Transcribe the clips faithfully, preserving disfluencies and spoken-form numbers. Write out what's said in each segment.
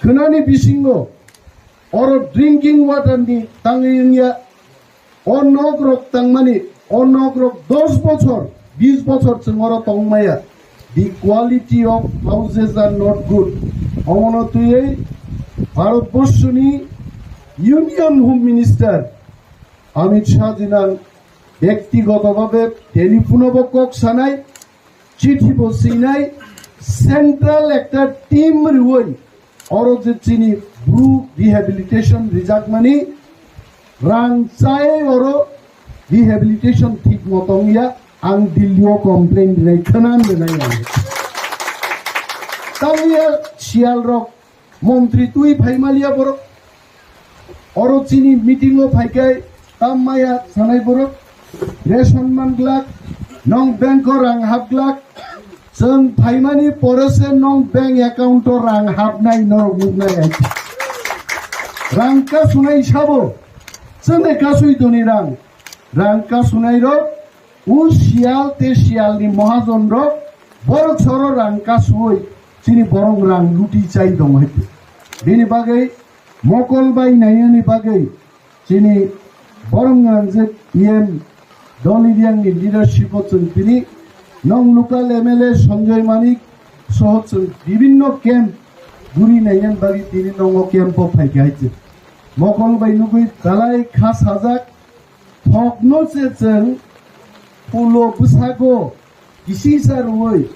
khwnani bisingo oro drinking water ni tangwi wngya. O nok rok tangmani, o nok rok dos bochor, bis bochor chwng oro tongmaya. The quality of houses are not good. Omono twiwi Bharat Borshoni Union Home Minister Amit Shah jinang byaktigoto bhabe telephone bo kok sanai, chithi bo sinai, central ekta team riwi oro je chini bru rehabilitation rijakmani rang chai oro rehabilitation thik moto wngya, ang Delhi o complain rinai khwna rinai ang. Tamliya siyal rok montri twi phaimaliya borok. Oro chini meeting o phaikai tam maya sanai borok. Ration man glak, nong bank o rang hap glak. Chwng phaimani pore se nong bank account o rang hapnai norok nuknai ai. Rang kasunai sabo, chwngni kasui toni rang. Rang kasunai rok, o siyal te siyalni mohajon rok, borok soro rang kasui, chini borok rang luti chai tong hai. Bini bagwi mokol bai naiyani bagwi chini borom gwnang je P M Dolly Riang ni leadership o chwng tini nong local M L A Sanjoy Manik soho chwng bibinno camp guri naiyan bagwi tini nongo camp o phaikha hai chwng. Mokol bai nugwi talai kha sajak thokno se chwng pulo bwsago kisisa rwui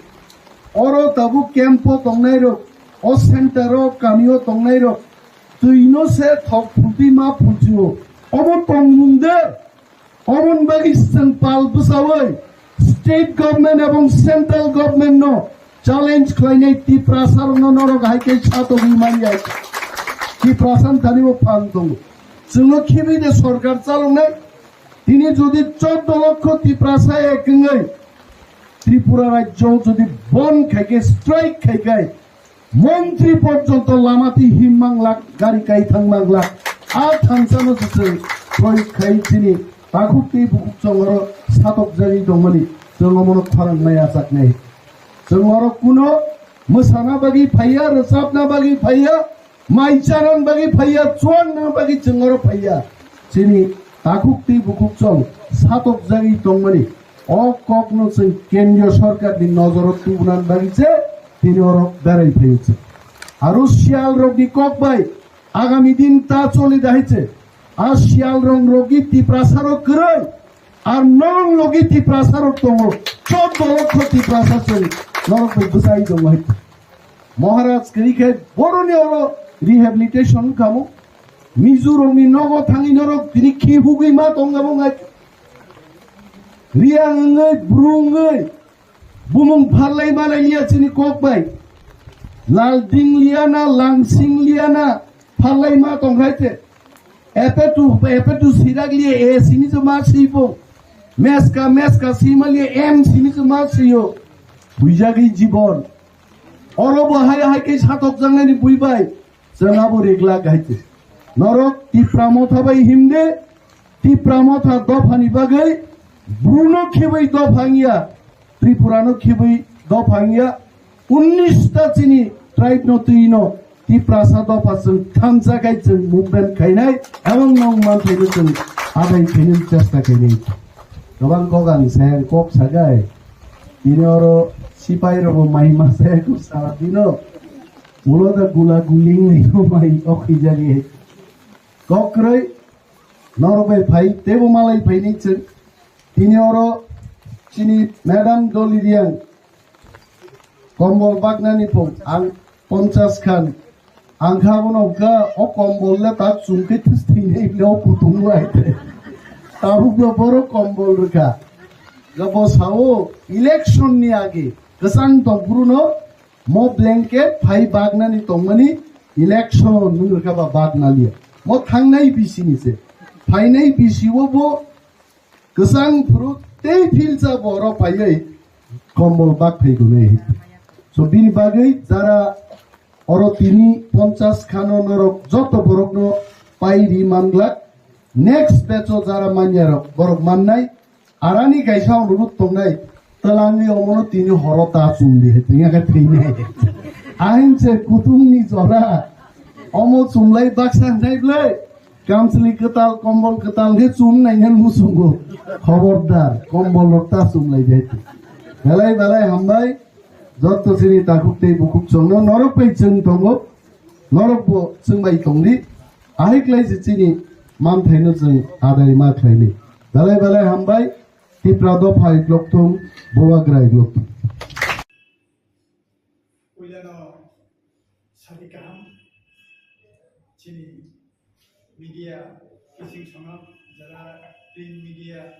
oro tabuk camp o tongnai rok, o center o kami o tongnai rok twino se thok phultwi ma phulchio. Obo tongmung de, oboni bagwi chwng pal bwsaui state government ebong central government no challenge khlainai Tiprasa rokno norok hai khe satogwi manya. Tiprasa ni thani bo phan tongo. Chwngno khibi de sorkar chaloknai. Tini jodi choddo lokho Tiprasa ek wngwi Tripura rajyo jodi bon khai khe, strike khai khe, montri porjonto lama twi him manglak, gari kai thang manglak, a thansano se chwng proyog khai chini takhuk tei bukhuk chwng oro satok jagwi tongmani chwng omono khorang nai achak nai. Chwng oro kuno mwsana bagwi phaiya, rwchapna bagwi phaiya, mai chanan bagwi phaiya, chuan na bagwi chwng oro phaiya. Chini takhuk tei bukhuk chwng satok jagwi tongmani o kokno chwng kendriyo sorkarni nojoro tubunan bagwi se tini oro berai phaio chwng. Aro siyal rokni kok bai agami din ta choli dahai se a siyal rong rokni Tiprasa rok kwrwi ar norok logi Tiprasa rok tongo, choddo lokho Tiprasa chwng norok bai bwsai tongo hai. Maharaj kwrwi khe boroni oro rehabilitation kamo. Mizorokni nogo thangwi norok tini khi hugwi ma tong abo ngai. Riang wngwi, bru wngwi, bumung pharlai malai liya chini kok bai. Lal ding liya na, lang sing liya na, pharlai ma tong khai te. Epetu, epetu sirak liya, e simi se ma sibo. Meska, meska sima liya, em simi se ma siyo. Buijagwi jibon. Oro bo hai hai khe satok jangnani bui bai. Chwng abo reglak hai khe. Norok Tipra Motha bai himde, Tipra Motha dophani bagwi Bruno khibai dopha wngya, Tripurano khibai dopha wngya. Unnis ta chini tribe no twi no Tiprasa dopha chwng thansa khai chwng movement khainai, ebong nong manthai no chwng adai khainai chesta khainai. Gabang kok ang sayang kok sagai. Ini oro sipai rogo mai ma saya kok sala dino. Ulo da gula guling ni ko mai ok hijagi. Kok kroi norok bai phai tebo malai phai ni chwng. Ini oro chini madam Dolly Riang kombol baknani phung ang ponchas khan. Ang kha bono kha o kombol le tak chum khe this thwinai le o kutung bai te. Tabuk bo boro kombol rwkha. Ga bo sao election ni age kwchang tong phuru no mo blanket phai baknani tongmani election nung rwkha ba baknaliya. Mo thangnai bisi ni se. Phainai bisi o bo kwchang phuru tei philsa bo oro phaiwi kombol bak phai gunai. So bini bagwi jara oro tini ponchas khano norok joto borokno pai ri manglak. Next batch o jara manya rok borok mannai. Arani kaisa onurut tongnai. Twlangwi omono tini horo ta chumdi hai tini khe thwinai. Ahin se kutung ni jora. Omo chumlai baksa hinai ble. Kamchwlwi kwtal, kombol kwtal khe chum nai nai muchungo. Khobordar, kombol rok ta chumlai de. Belai belai hambai. Jotto chini takhuk tei bukhuk chwngno norok bai chwng tongo. Norok bo chwng bai tongdi. Ahai klai se chini manthaino chwng adai ma khlaini. Belai belai hambai. Tipra dopha iklok thung, Bubagra iklok thung. Puilano sadi kaham chini media, kising songo jara print media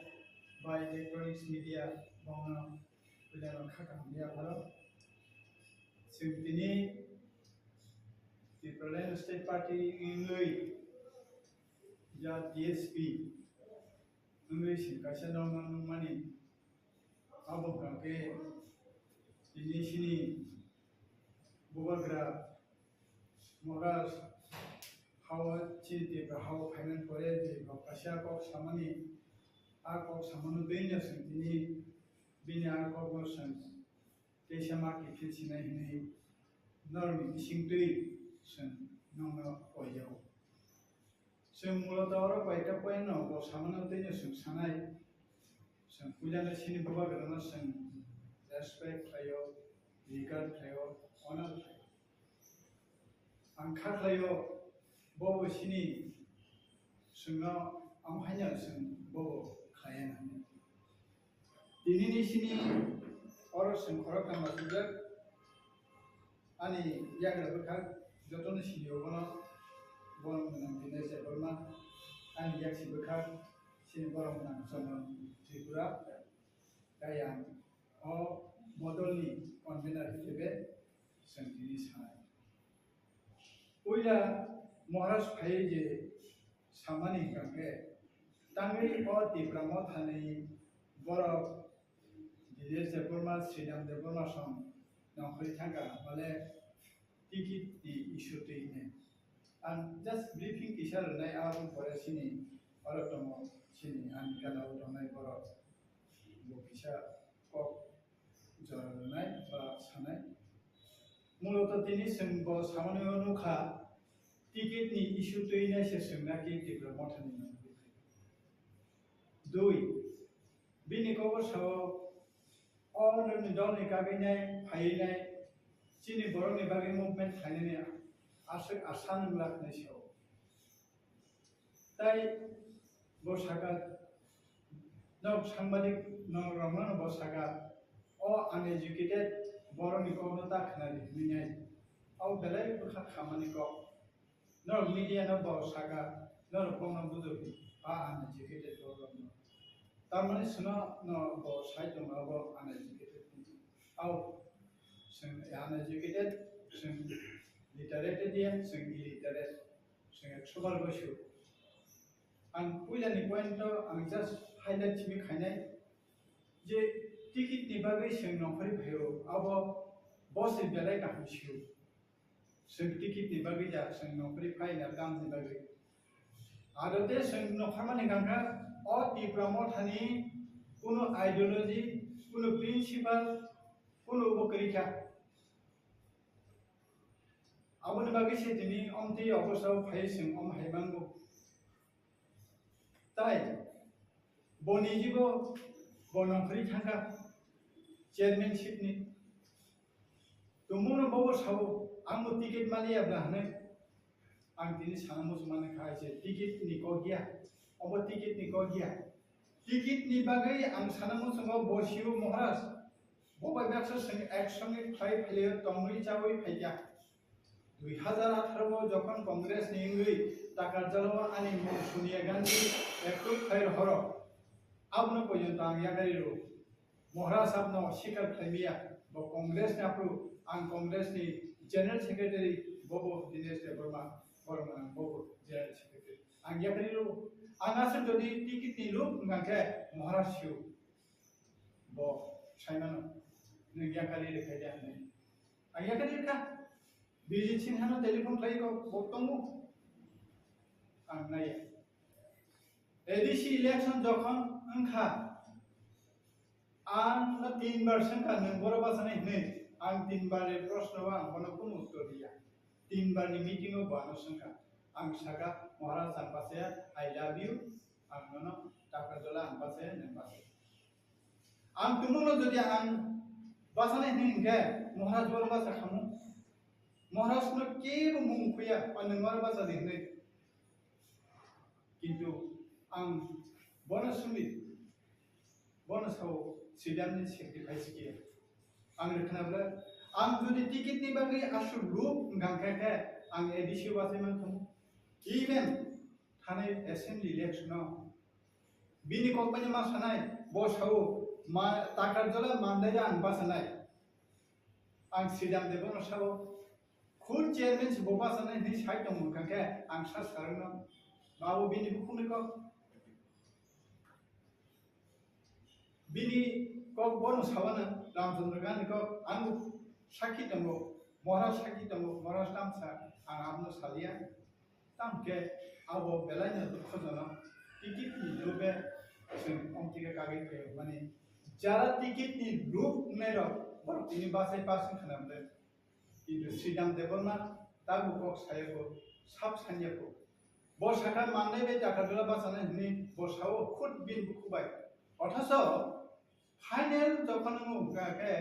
bai electronics media bongno puilano kha kaham ya pharo. Chwng tini Tipraland State Party wngwi ya D S P wngwi chwng kaisa nokno nukmani. Abo hwnkha khe tini chini Bubagra Maharaj hao chini Tripura hao phaimani pore je bo kaisa kok samani, a kok samano twi no chwng tini bini a kokno chwng teisa ma kiphil sinai hinwi norokni bisingtwi chwng nokno koijago. Chwng muloto oro koita point no bo samano tei no chwng sanai. Chwng puilano chini Bubagrano chwng respect khlaio, regard khlaio, honor khlaio. Ang kha khlaio, bobo chini chwngno amo haino chwng bobo khlaiya nang. Tinini sini oro chwng khoroktham achukjak. Ani yagra bwkhak jotono sini obono borok mwnang Dinesh Debbarma. Ani yaksi bwkhak sini borok mwnang Chondon Tripura. Tai ang o bodolni convener hisabe chwng tini sanai. Puila Maharaj phaiwi je samani hwnkha khe, tangwi o Tipra Mothani borok Dinesh Debbarma, Sridham Debbarma song nongkhorwi thangkha, bale ticket ni issue twi hwnwi. Ang just briefing kisa rwnai, aboni pore chini oro tongo chini ani gana o tongnai borok bo kisa kok jora rwnai ba sanai. Muloto tini chwng bo samani o nukha, ticket ni issue twi nai se chwng naki Tipra Mothani nangwi. Dui, bini kok o sao o nini dolni kagwi nai phaiwi nai chini borokni bagwi movement khlainani aswk asa nwnglak hinwi sao. Tai bo saka, nok sangbadik nok rokno bo saka, o uneducated borokni kokno ta khwnadi hinwi nai. O belai bwkha khamani kok. Norok media no bo saka, norok bono bujokdi, a uneducated borokno. Tamani sino no bo sai tongo abo uneducated hinwi. Ao, chwng uneducated, chwng literate dia, chwng illiterate. Chwng ekso bar bai su. Ang puilani point o ang just highlight simi khainai je ticket ni bagwi chwng nongkhorwi phaio, abo bo se belai kaham sio. Chwng ticket ni bagwi ja, chwng nongkhorwi phaina tamni bagwi. Aro te chwng nongkhormani hwnkha o Tipra Mothani kuno ideology, kuno principle, kuno bo kwrwi kha. Aboni bagwi se tini omtwi obosa phai chwng om hai mango. Tai boni jibo bo nongkhorwi thangkha chairmanship ni. Tumungno bobo sabo, ang bo ticket maliya bla hwnwi. Ang tini sana muchungmani kha je ticket ni kok ya, obo ticket ni kok ya. Ticket ni bagwi ang sana muchungo bo sio Maharaj. Bo bai baksa chwng ek songe khlai phailio tongwi chawi phaikha. Dui hazar atharo o jokhon Congress ni wngwi Takarjalo ani mung Sonia Gandhi approve khai rohoro. Abono pojonto ang yakari rw. Maharaj abno sikar khlaimaya, bo Congress ni aphuru, ang Congress ni General Secretary, bobo Dinesh Debbarma, borok manang bobo General Secretary. Ang yakari rw, ang aswk jodi ticket ni luk wngkha khe Maharaj sio. Bo saimano, nwng yakari rwkha de hinwi. Ang yakari rwkha. Bijit Sinha no telephone khlai kok bo tongo. Ang naiya. A D C election jokhon wngkha, ang no tin bar swngkha nwng boro bachani hinwi, ang tin bar ni proshno o ang bono kunu uttor riya. Tinbar ni meeting o bo ano swngkha. Ang saka, "Maharaj, ang bachaya, I love you, ang nono Takarjala ang bachaya, nwng bachaya." Ang tumungno jodi ang bachanai hwnwi hwnkhe, Maharaj bo bacha khamu. Maharaj no kebo mung khuya, o nwng oro bacha di hwnwi. Kintu ang bono simi, bono sao Sridhar ni sacrifice khe. Ang rwkhna bwle, ang jodi ticket ni bagwi aswk luk wngkha khe, ang A D C o bachai man thung. Even thanai assembly election o bini kok bai ma sanai, bo sao ma Takarjala Mandai ang bachanai. Ang Sridhar Debbarma sao, khud chairman se bo bachanai hwnwi sai tongmung kha khe ang sa sarwno, ma bo bini bukhukni kok. Bini kok bono sawana Ramchandra Gandhi kok, ang sakhi tongo, Maharaj sakhi tongo, Maharaj tamsa, ang abono salia. Tamkhe abo belaino dukhojonok, ticket ni lobe chwng omtike kagwi phaio, mani jara ticket ni luk wngnai rok borok tini bachai pass wngkha na bwle. Kintu Sridhar Debbarma tabuk kok saya kho, sab sanya kho. Bo sakha Mandai bai Takarjala bachanai hwnwi bo sao khud bini bukhu bai. Othocho final jokhon wngkha khe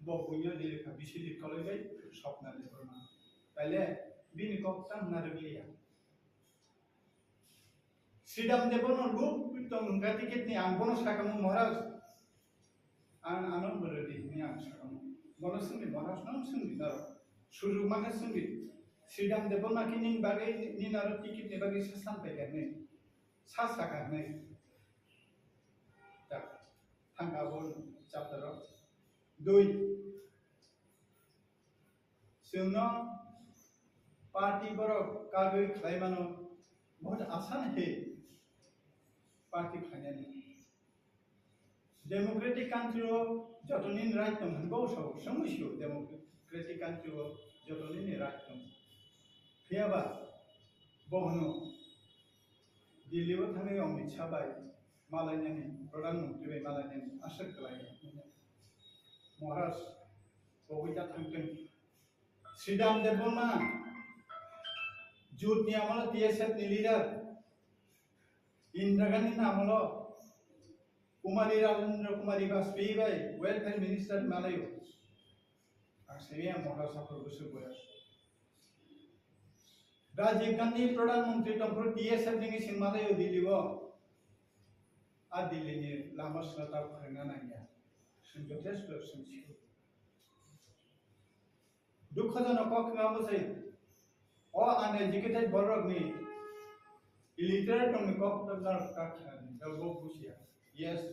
bo buino dirikha Biswajit Koloi bai Swapna Debbarma. Taile bini kok tang narwkliya. Sridhar Debbarma luk tong wngkha ticket ni, ang bono sakamo Maharaj. Ang ano bwrwdi hwnwi ang sakamo. Bono swngdi, Maharaj no swngdi naro. Sujuk mankha swngdi. Sridhar Debbarma khe nini bagwi, nini aro ticket ni bagwi sa san paikha hwnwi. Sa sakha hwnwi. Tak, thangkha abo chapter o. Dui. Chwngno party borok kagwi khlai mano, bahut asan he party khlainani. Democratic country o joto nini right tong hwnwi bo sao, swngwi sio democratic country o joto nini right tong. Phiya ba bo hwno Delhi o thangwi Amit Shah bai malainani, Pradhan Mantri bai malainani aswk kwlai. Maharaj, bo ui ta thangtwng. Sridhar Debbarma, Jut ni amolo T S F ni leader, Indira Gandhi ni amolo Kumari Rajendra Kumari Vajpayee bai welfare minister malaio. Ang simi ang Maharaj saphur bwswk boyas. Rajiv Gandhi Pradhan Mantri tongphuru T S F ni sing malaio Delhi o. A Delhi ni lama swnata phwrwngna nangya. Swng jothesto swng sio. Dukhojonok kok wngma bwsai, o uneducated borokni illiterate rokni kok no norok kha khnani, norok bo bujiya. Yes,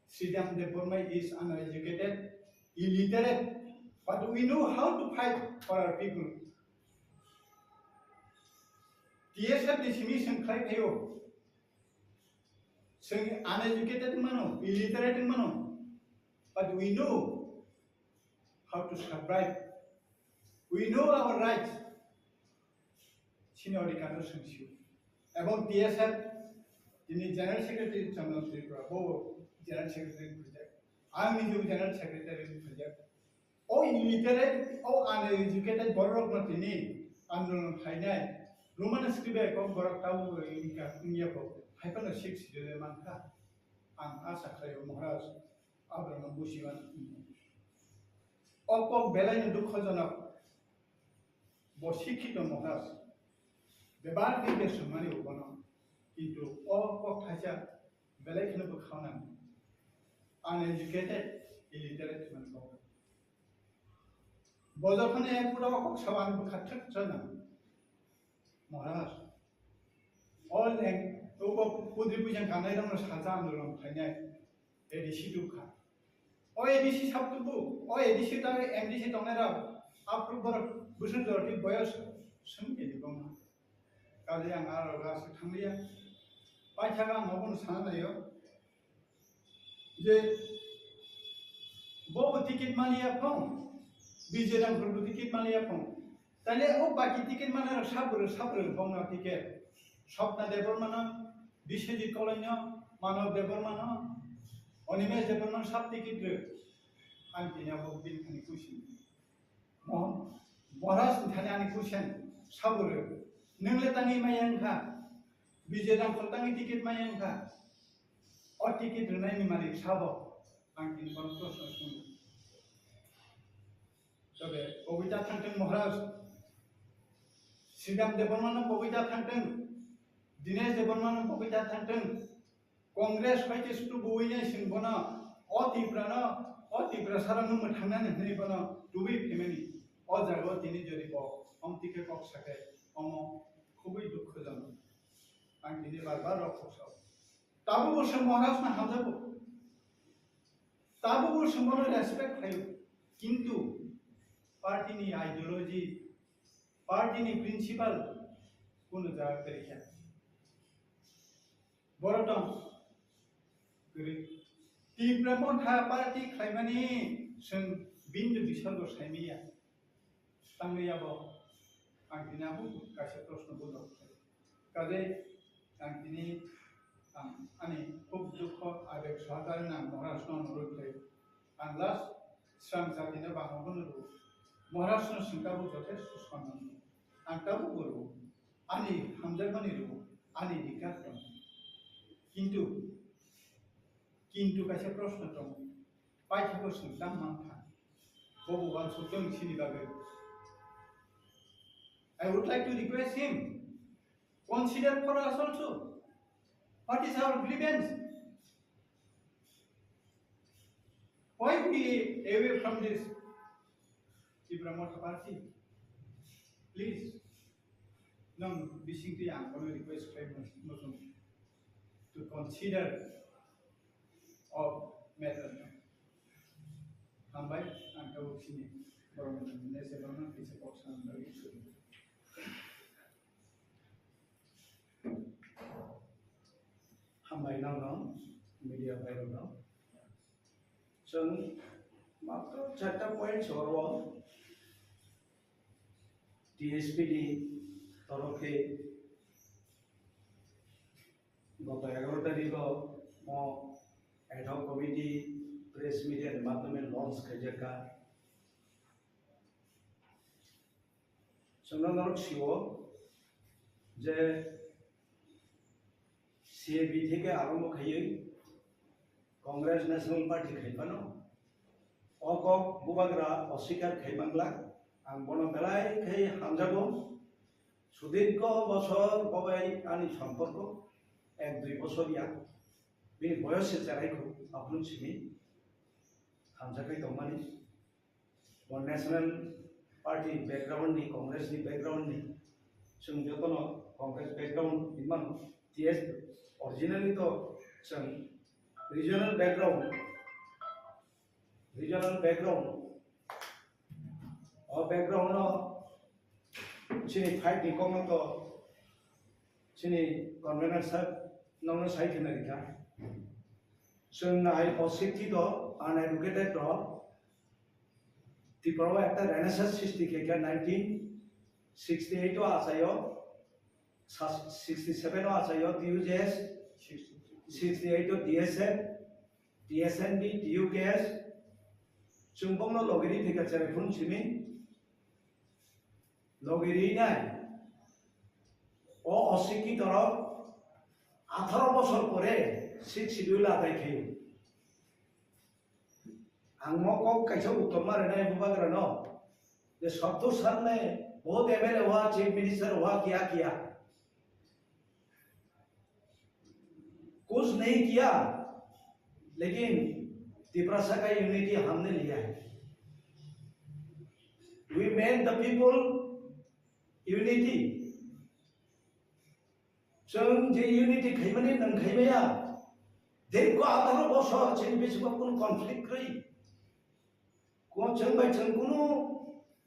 Sridhar Debbarma is uneducated, illiterate, but we know how to fight for our people. T S F ni simi swng khlai phaio. Swng uneducated mano, illiterate mano, but we know how to survive. We know our rights. Sini odhikar no swng sio. Ebong T S F, tini General Secretary Chandra Tripura, bo General Secretary khojak. Ang nijebo General Secretary khojak. O illiterate, o uneducated borok no tini andolon khlainai. Roman script bai kok borok tabo wngya, wngya kok. Hai phano six schedule mankha. Ang asa khlaio Maharaj. Abraham busiman. O kok belai no dukhojonok. Bo sikhito Maharaj. Bebar khe ke sumani ubono. Kintu o kok thaisa belai kheno bwkha nang. Uneducated, illiterate man kok. Bo jokhon ek pura o kok sawan bwkha thik chana. Maharaj. O leng, o bo pudri pujan kanai rong salsa andolon khainai. A D C dukha. O A D C sab tubu, o A D C ta M D C tongnai rok, aphuru borok bwswk jorti boyos swng khe di bongma. Kaje ang aro ga se thangliya. Paithaga ang obono sana naio. Je bobo ticket maliya phong, Vijay Ramphal bo ticket maliya phong. Taile o baki ticket manai rok sabro sabro bongno ticket. Swapna Debbarma no, Biswajit Koloi no, Manav Debbarma no, Animesh Debbarma no sab ticket rw. Ang tini abo bini thani kuising. Mohon, Maharaj ni thani ani question sabo rw. Nwng le tangwi maya wngkha. Bijay Rangkhol tangwi ticket maya wngkha. O ticket rwnai ni malik sabo. Ang tini bono proshno swngo. Tobe kobita thangtwng Maharaj. Srikant Debbarma no kobita thangtwng. Dinesh Debbarma no kobita thangtwng. Congress bai khe sutu buwi nai sing bono, o Tipra no, o Tipra sara no mwthangna ni hwnwi bono tubui phimani. O jaga o tini jodi bo, om tike kok sake, omo khubui dukhojonok. Ang tini bar bar rok kok sao. Tabuk bo se Maharaj no hamjago. Tabuk bo se bono respect khayo. Kintu party ni ideology, party ni principle kuno jaga kwrwi kha. Borok tong kwrwi. Tipra Motha party khlaimani chwng bini bisorgo saimaya. Tangwi abo ang tini abo kaisa proshno bujok. Kaje ang tini ang ani khub dukho abeg sohakar nang Maharaj no nurwi khlai. Ang last swrang jatino bangma bono rw. Maharaj no swng tabuk jothesto sonnam rw. Ang tabuk bo rw. Ani hamjakmani rw. Ani dikar tong. Kintu, kintu kaisa proshno tong. Paithakgo swng tang mankha. Bobo uansuk tong sini bagwi. I would like to request him, consider for us also. What is our grievance? Why we away from this Tipra Motha Party? Please, nang bisingtwi ang kono request khlai muchung to consider of matter. Hambai, ang tabuk sini borok ni nese borokno kisa kok sanani bagwi suri. Hambai nangno, media bhai rokno. Chwng matro charta point soro T S P ni torof khe goto egaroh tarikh o mo ad hoc committee press media ni madhyome launch khaijak kha. Chwngno norok sio je C A B theke arombo khaiwi Congress National Party khai phano o kok bubagra oswikar khai manglak. Ang bono belai khai hamjago. Sudikho bosor bobai ani somporko ek dui bosor ya. Bini boyos se cherai khu aphuru simi hamjakhai tongmani. Bo National Party background ni, Congress ni background ni, chwng jotono Congress background ni mano. T S originally to chwng regional background, regional background, o background no chini fight ni kokno to chini convener sir nokno sai khna rikha. Chwng nai o sikhi to uneducated to Tripura o ekta renaissance srishti khe khe nineteen sixty eight o achaio, sa-, sixty seven o achaio T U J S, sixty eight o D S F, D S N B, T U K S, chwng bokno logiri thika cherai phun simi logiri nai. O osikhi torok atharo bosor pore sixth schedule adai khaio. Ang mo kok kaisa uttor ma rwnai bubagra no, je sottur sal mein bahut M L A hua, chief minister hua, kiya kiya, kuch nahi kiya, lekin Tiprasa ka unity humne liya hai. We made the people unity. Chwng je unity khaimani nwng khaimaya, dirgho atharo bosor chini bisingo kunu conflict kwrwi. Ko chwng bai chwng kunu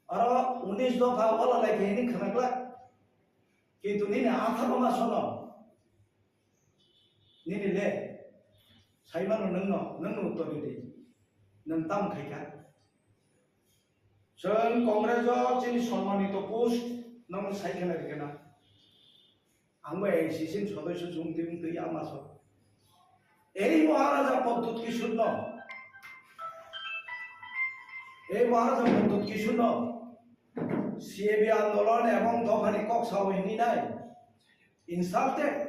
aro unis dopha wala lai khe hini khwnaklak. Kintu nini atharo masono nini le saimano nwngno, nwngno uttor ridi. Nwng tam khaikha. Chwng Congress o chini sonmanito post nwng sai khwna rikha na. Ang bo A I C C ni sodosyo chwng twi wng twi ama so. Ei Maharaja Pradyut Kishore no, ei Maharaja Pradyut Kishore no C A B andolon ebong dophani kok sao hini nai. Insulted.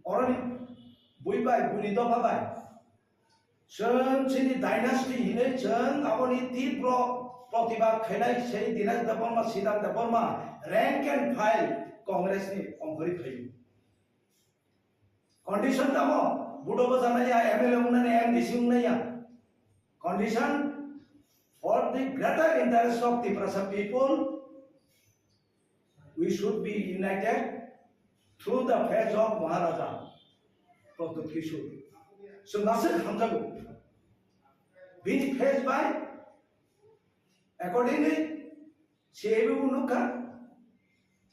Oroni bui bai, buini dopha bai. Chwng chini dynasty hinwi chwng aboni tibro protibad khainai sei Dinesh Debbarma, Siddhant Debbarma, rank and file Congress ni ongkhorwi phaio. Condition tamo, budo bwchanai ya, M L A wngnani, M D C wngnai ya. Condition for the greater interest of Tiprasa people, we should be united through the face of Maharaja Pradyut Kishore. So, nasir hamjago. Bini face by accordingly, C A B bo nukha,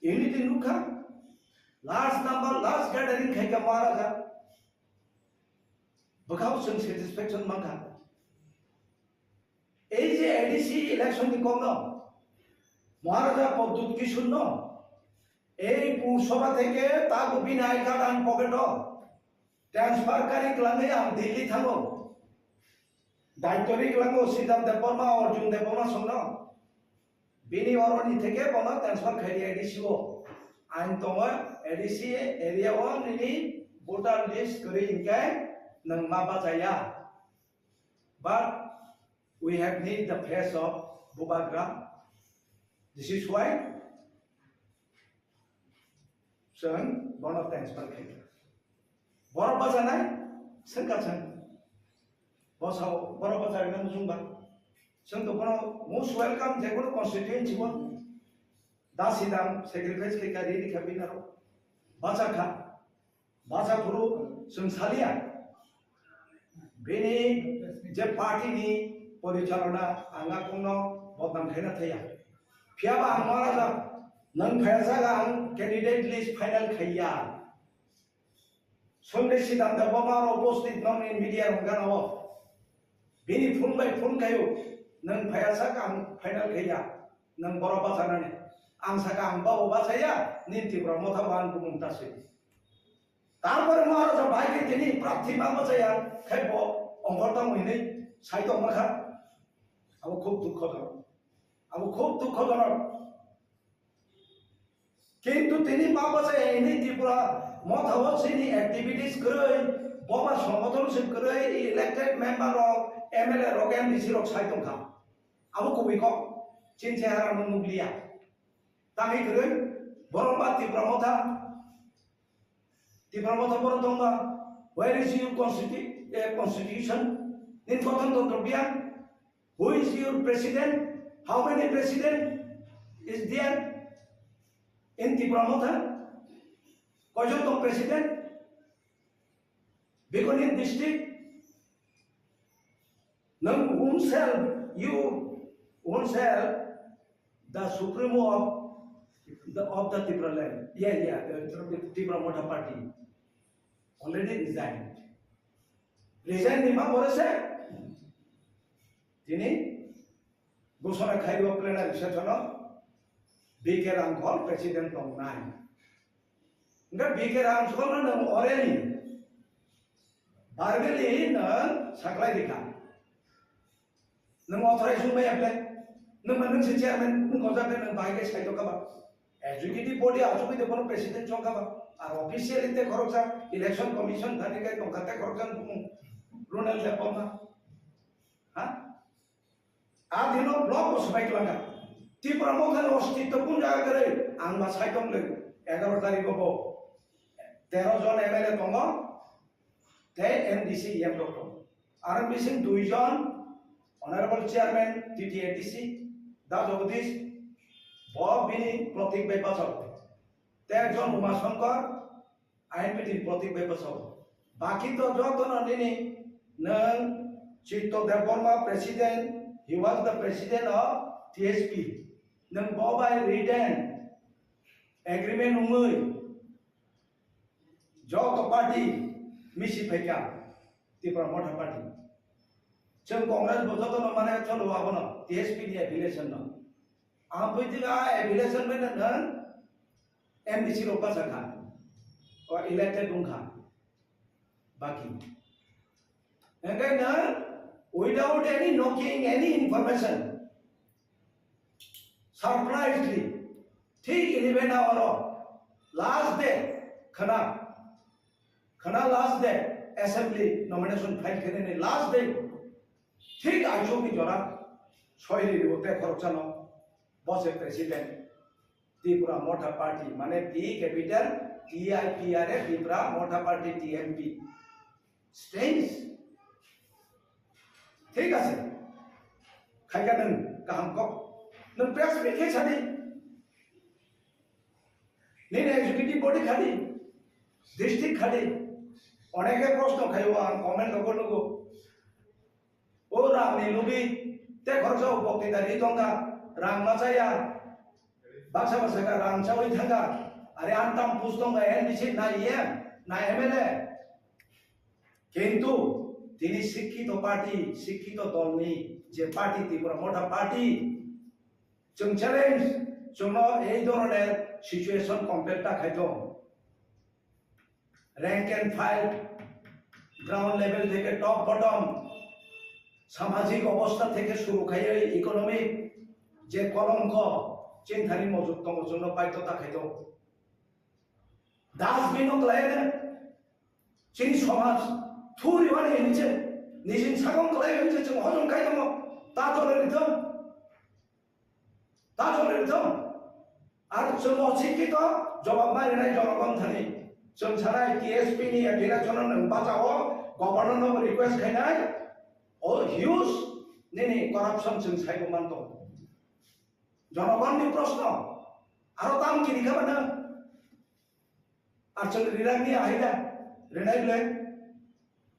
unity nukha, large number, large gathering khaikha Maharaja. Bwkhao chwng satisfaction mankha. Ei je A D C election ni kokno Maharaja Pradyut Kishore no ei Pur Sabha theke tago bini I card ang pocket o transfer kari kwlangwi ang Delhi thango. Daityo ri kwlango Siddhant Debbarma, Arjun Debbarma songno. Bini oroni theke bono transfer khaidi A D C o. Ang tongo A D C area o nini voter list kwrwi hinkhe nwng ma bachaya. But we have need the face of Bubagra. This is why chwng bono transfer khaikha. Borok bachanai swngkha chwng. Bosao borok bacharina muchungba. Chwng to bono most welcome je kono constituency o. Dasidam sacrifice khaikha, ready kha binaro. Bachakha. Bacha phuru chwng salia. Bini je party ni porichalona ang a kungno bodnam khaina thaya. Phiyaba ang Maharaja nwng phaiya jaga ang candidate list final khaiya. Sunday Siddhant Debbarma aro uposthit nokni media rok gana o. Bini phone bai phone khaio, nwng phaiya sak ang final khaiya, nwng borok bachanani. Ang saka ang babo bachaya, nini Tipra Motha bo ang bumung ta swi. Tarpore Maharaja bai khe tini prarthi ma bachaya, khai bo ongkhor tamo hinwi sai tongma kha. Abo khub dukhojonok. Abo khub dukhojonok. Kintu tini ma bachaya hini Tripura Motha o chini activities kwrwi, boba songothon se kwrwi, elected member rok, M L A rok, M D C rok sai tongkha. Abo kubui kok, chini chehara no nukliya. Tangwi kwrwi, borok ba Tripura Motha, Tripura Motha borok tongba, where is your constitu-, eh, constitution? Nini gothon tantro biya? Who is your president? How many president is there in Tipra Motha? Koijon tong president? Bikoni district? Nang himself, you himself, the supremo of the, of the Tipra land. Yeah, yeah, the Tipra Motha party. Already resigned. Resign ni ma pore se tini ghosona khaio plenary session o B K Rangkhol president tongnai. Hingke B K Rangkhol no nang orally, verbally nang saklai rikha. Nwng authorized wngmaya ble? Nwng ma nwng se chairman wngkha, jate nwng bahai khe saito kha ba? Executive body achugwi de bono president chong kha ba? Ar officially te khoroksa election commission thani kai tongkha te khoroksa bumung Ronald Debbarma. Ha? A dino block bo swbai twlangkha. Tipra Motha ni ostitto kun jaga kwrwi? Ang ma sai tong le egaro tarikh bo tero jon M L A tongo, tei M D C, M rok tongo. Aro bising dui jon Honorable Chairman T T A D C, Da Jagadish, bo bini Pratik bai bachao. Tei ekjon Uma Shankar, I N P T ni Pratik bai bachao. Baki to joto no nini nwng Chitto Debbarma president, he was the president of T S P. Nwng bo bai written agreement wngwi joto party misi phaikha, Tipra Motha party. Chwng Congress bo joto no mane cholo abono, T S P ni affiliation no. Ang buiding a affiliation bai no nwng M D C rok bachakha, o elected wngkha. Baki. Hingke nwng without any knocking, any information, Surprisingly, thik eleven hour o last day khna, khna last day assembly nomination file khainani last day, thik aichukni jora soi ri ri o tei khoroksano bose president Tipra Motha Party, mane T capital T I P R A, Tipra Motha Party, T M P. Strange. Thik ase. Khaika nwng kaham kok. Nwng press meet khe sadi. Nini executive body khadi. District khadi. Oneke proshno khaio ang comment logo logo. O rang ni lubi te khoroksa o bokti dari tongkha, rang ma chaya, baksa baksa kha rang chawi thangkha, are antam pus tongkha, N D C na E M, na M L A. Kintu tini sikkito party, sikkito dolni je party, Tipra Motha Party, chwng challenge, chwngno ei dhoroner situation compare ta khai tong. Rank and file, ground level theke top bottom, samajik obostha theke suru khaiwi economic je kolongko chini thani mojok tongo, chwngno baidhota khai tongo. Dustbin o kwlai chini somaj thuri mani hinwi se nijini sakong kwlai hinwi se chwng hojom khai tongo, ta dole rithok. Ta choli rithok. Ar chwng o sikki to jawab ma rinai jonogon thani. Chwng sanai T S P ni direction no nwng bachao, governor no request khainai. O huge nini corruption chwng saibo manto. Jonogon ni proshno. Aro tam kini kha bana. Ar chwng rinani ahai da, rinai le.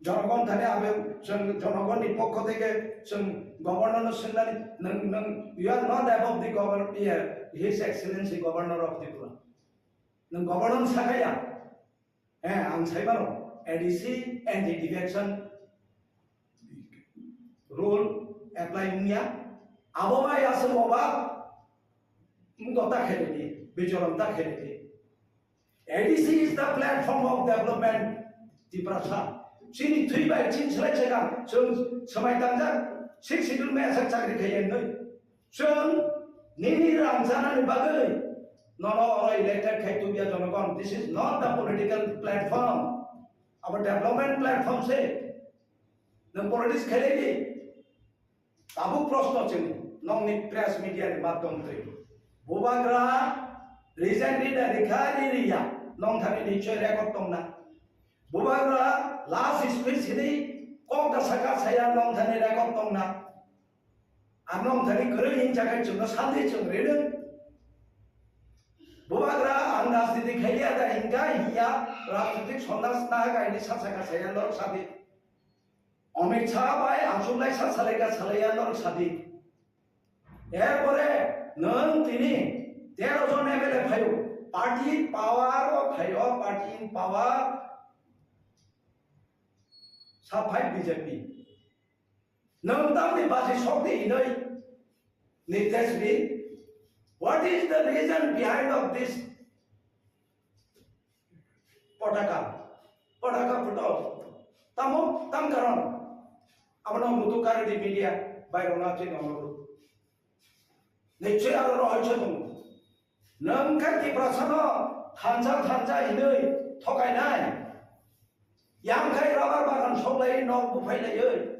Jonogon thani abe chwng jonogonni pokho theke chwng governor no swngnani, nwng, nwng, you are not above the governor, yeah, His Excellency Governor of Tripura. Nwng governor sakaya. Eh, ang saimano, A D C and the direction rule apply wngya. Abo bai aswk oba wngkok ta khailai di, bichoron ta khailai di. A D C is the platform of development. Tiprasa chini thwi bai chini slai chega chwng swmai tangjak, six schedule mai aswk chakri khai wngnai. Chwng nini rang chanani bagwi nono oro elected khai tubya jonogon. This is not the political platform. Abo development platform se. Nwng politics khailai di. Tabuk proshno chwng nokni press media ni madhyom twi. Bubagra resign rida rikha ri riya, nong thani nichoi record tongna. Bubagra last speech hini kok da saka saya nong thani record tongna. Ar nong thani kwrwi hinjakai chwngno sandi chwng rino. Bubagra ang rajniti khaiya da hinka hiya rajnitik sondas na kaini sa saka saya lor sadi. Amit Shah bai achuk lai sa salai ka salai ya norok sadi. Erpore nwng tini tero jon M L A phaio, party in power o phaio, party in power sa phai B J P. Nwng tamni baji sok di hinoi Nitesh Bey, what is the reason behind of this Potaka, potaka photo. Tamo, tam karon. Abono mutu kari di media, bairok na twi nongo. Nichoi aro rohoi choi tongo. Nwng khe Tiprasa no thansa thansa hinwi thokainai. Yang khai rubber bagan soklai nok buphai laiwi.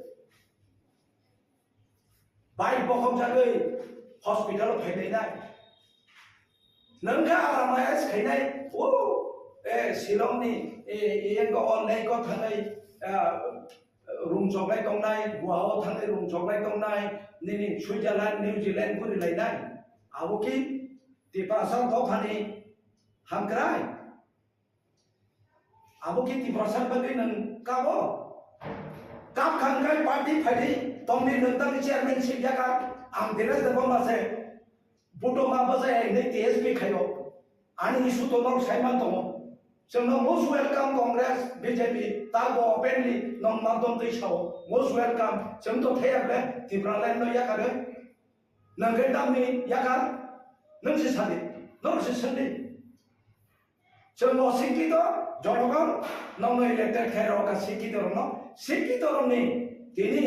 Bike bokhok jagwi hospital o phainai nai. Nwng khe aramaya se khainai, o, e, Shillong ni, e, e, eko o lake o thangwi, a, rung choklai tongnai, Goa o thangwi rung choklai tongnai, nini Switzerland, New Zealand guri lainai. Abo ki Tiprasa dophani hamkrai. Abo ki Tiprasa bagwi nwng kabo? Kap kha hwnkhe party phaidi tongdi nwng tangni chairmanship yakha. Ang Dinesh Debbarma se buto ma bwsai hinwi T S P khaio. Ani issue to norok saiman tongo. Chwngno most welcome Congress, B J P, tabo openly nwng madhyom twi sao. Most welcome. Chwng to thaya ble Tipraland no yakha de. Nwng khe tamni yakha? Nwng se sadi. Norok se swngdi. Chwng o sikkito jonogon nokno elected khe rw kha sikkito rokno, sikkito rokni tini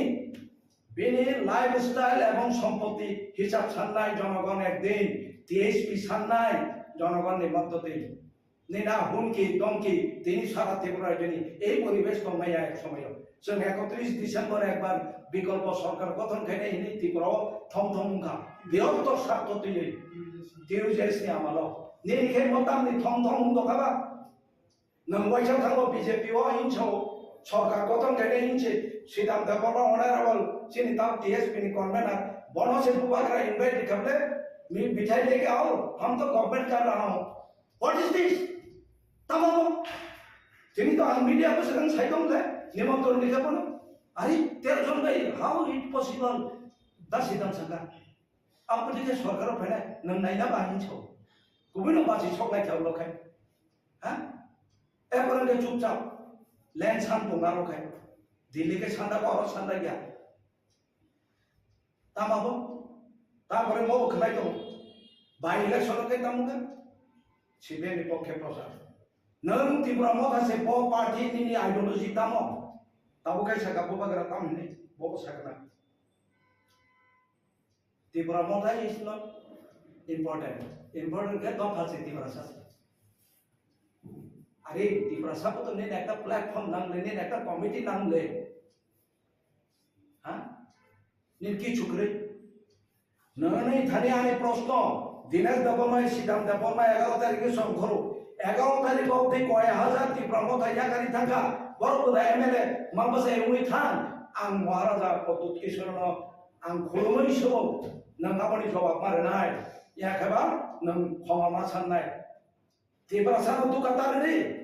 Bini lifestyle ebong sompoti hisab sannai jonogon ekdin, T H P sannai jonogonni moddoti. Nina hunki dongki tini sara Tripura rajyoni ei poribesh tongmaya ek somoyo. Chwng ekotris December ekbar bikolpo sorkar gothon khainai hwnwi Tripura o thom thom wngkha. Biroktor sartho twiwi T U J S ni amalo. Nini khe motamni thom thom wng dokha ba? Nwng waisa thango B J P o hinso sorkar gothon khainai hinsi Sridhar Debbarma honorable chini tam T S P ni convener bono se bubagra invite kable mi bithai leke ao hum to government kar raha hu. What is this? Tamo bo? Tini to ang media ko sedang sai tong le, nimantron ni kabo no. Ari tero jon bai, how it possible? Da Sridhar saka. Apo dike sorkar o phainai, nwng naina ba hinso. Kubui no basi sok nai thao lo khai. Ha? Ekorang ke chupchap. Len san tong aro khai. Delhi ke sanda ko aro sanda ya. Tamo bo? Tarpore mo bo khlai tongo. By election khe tamo khe? C P M ni pokhe prochar. Nwng Tipra Motha se bo party nini ideology tamo? Tabo khai saka bubagra tam hini, bo bo sakna. Tipra Motha is not important. Important khe dopha se Tiprasa se. Are Tiprasa bo to nini ekta platform nang le, nini ekta committee nang le. Ha? Nini kichu kwrwi. Nini thani ani proshno, Dinesh Debbarma, Sridhar Debbarma egaro tarikh ni songkhoro. Egaro tarikh obdi koi hajar Tipra Motha yakari thangkha. Borok bo da M L A, mabasa wngwi thang. Ang Maharaja Pradyut Kishore no ang khulumwi subo. Nwng aboni jawab ma rwnai. Yakheba nwng khoma ma sannai. Tiprasa no duka ta rwdi.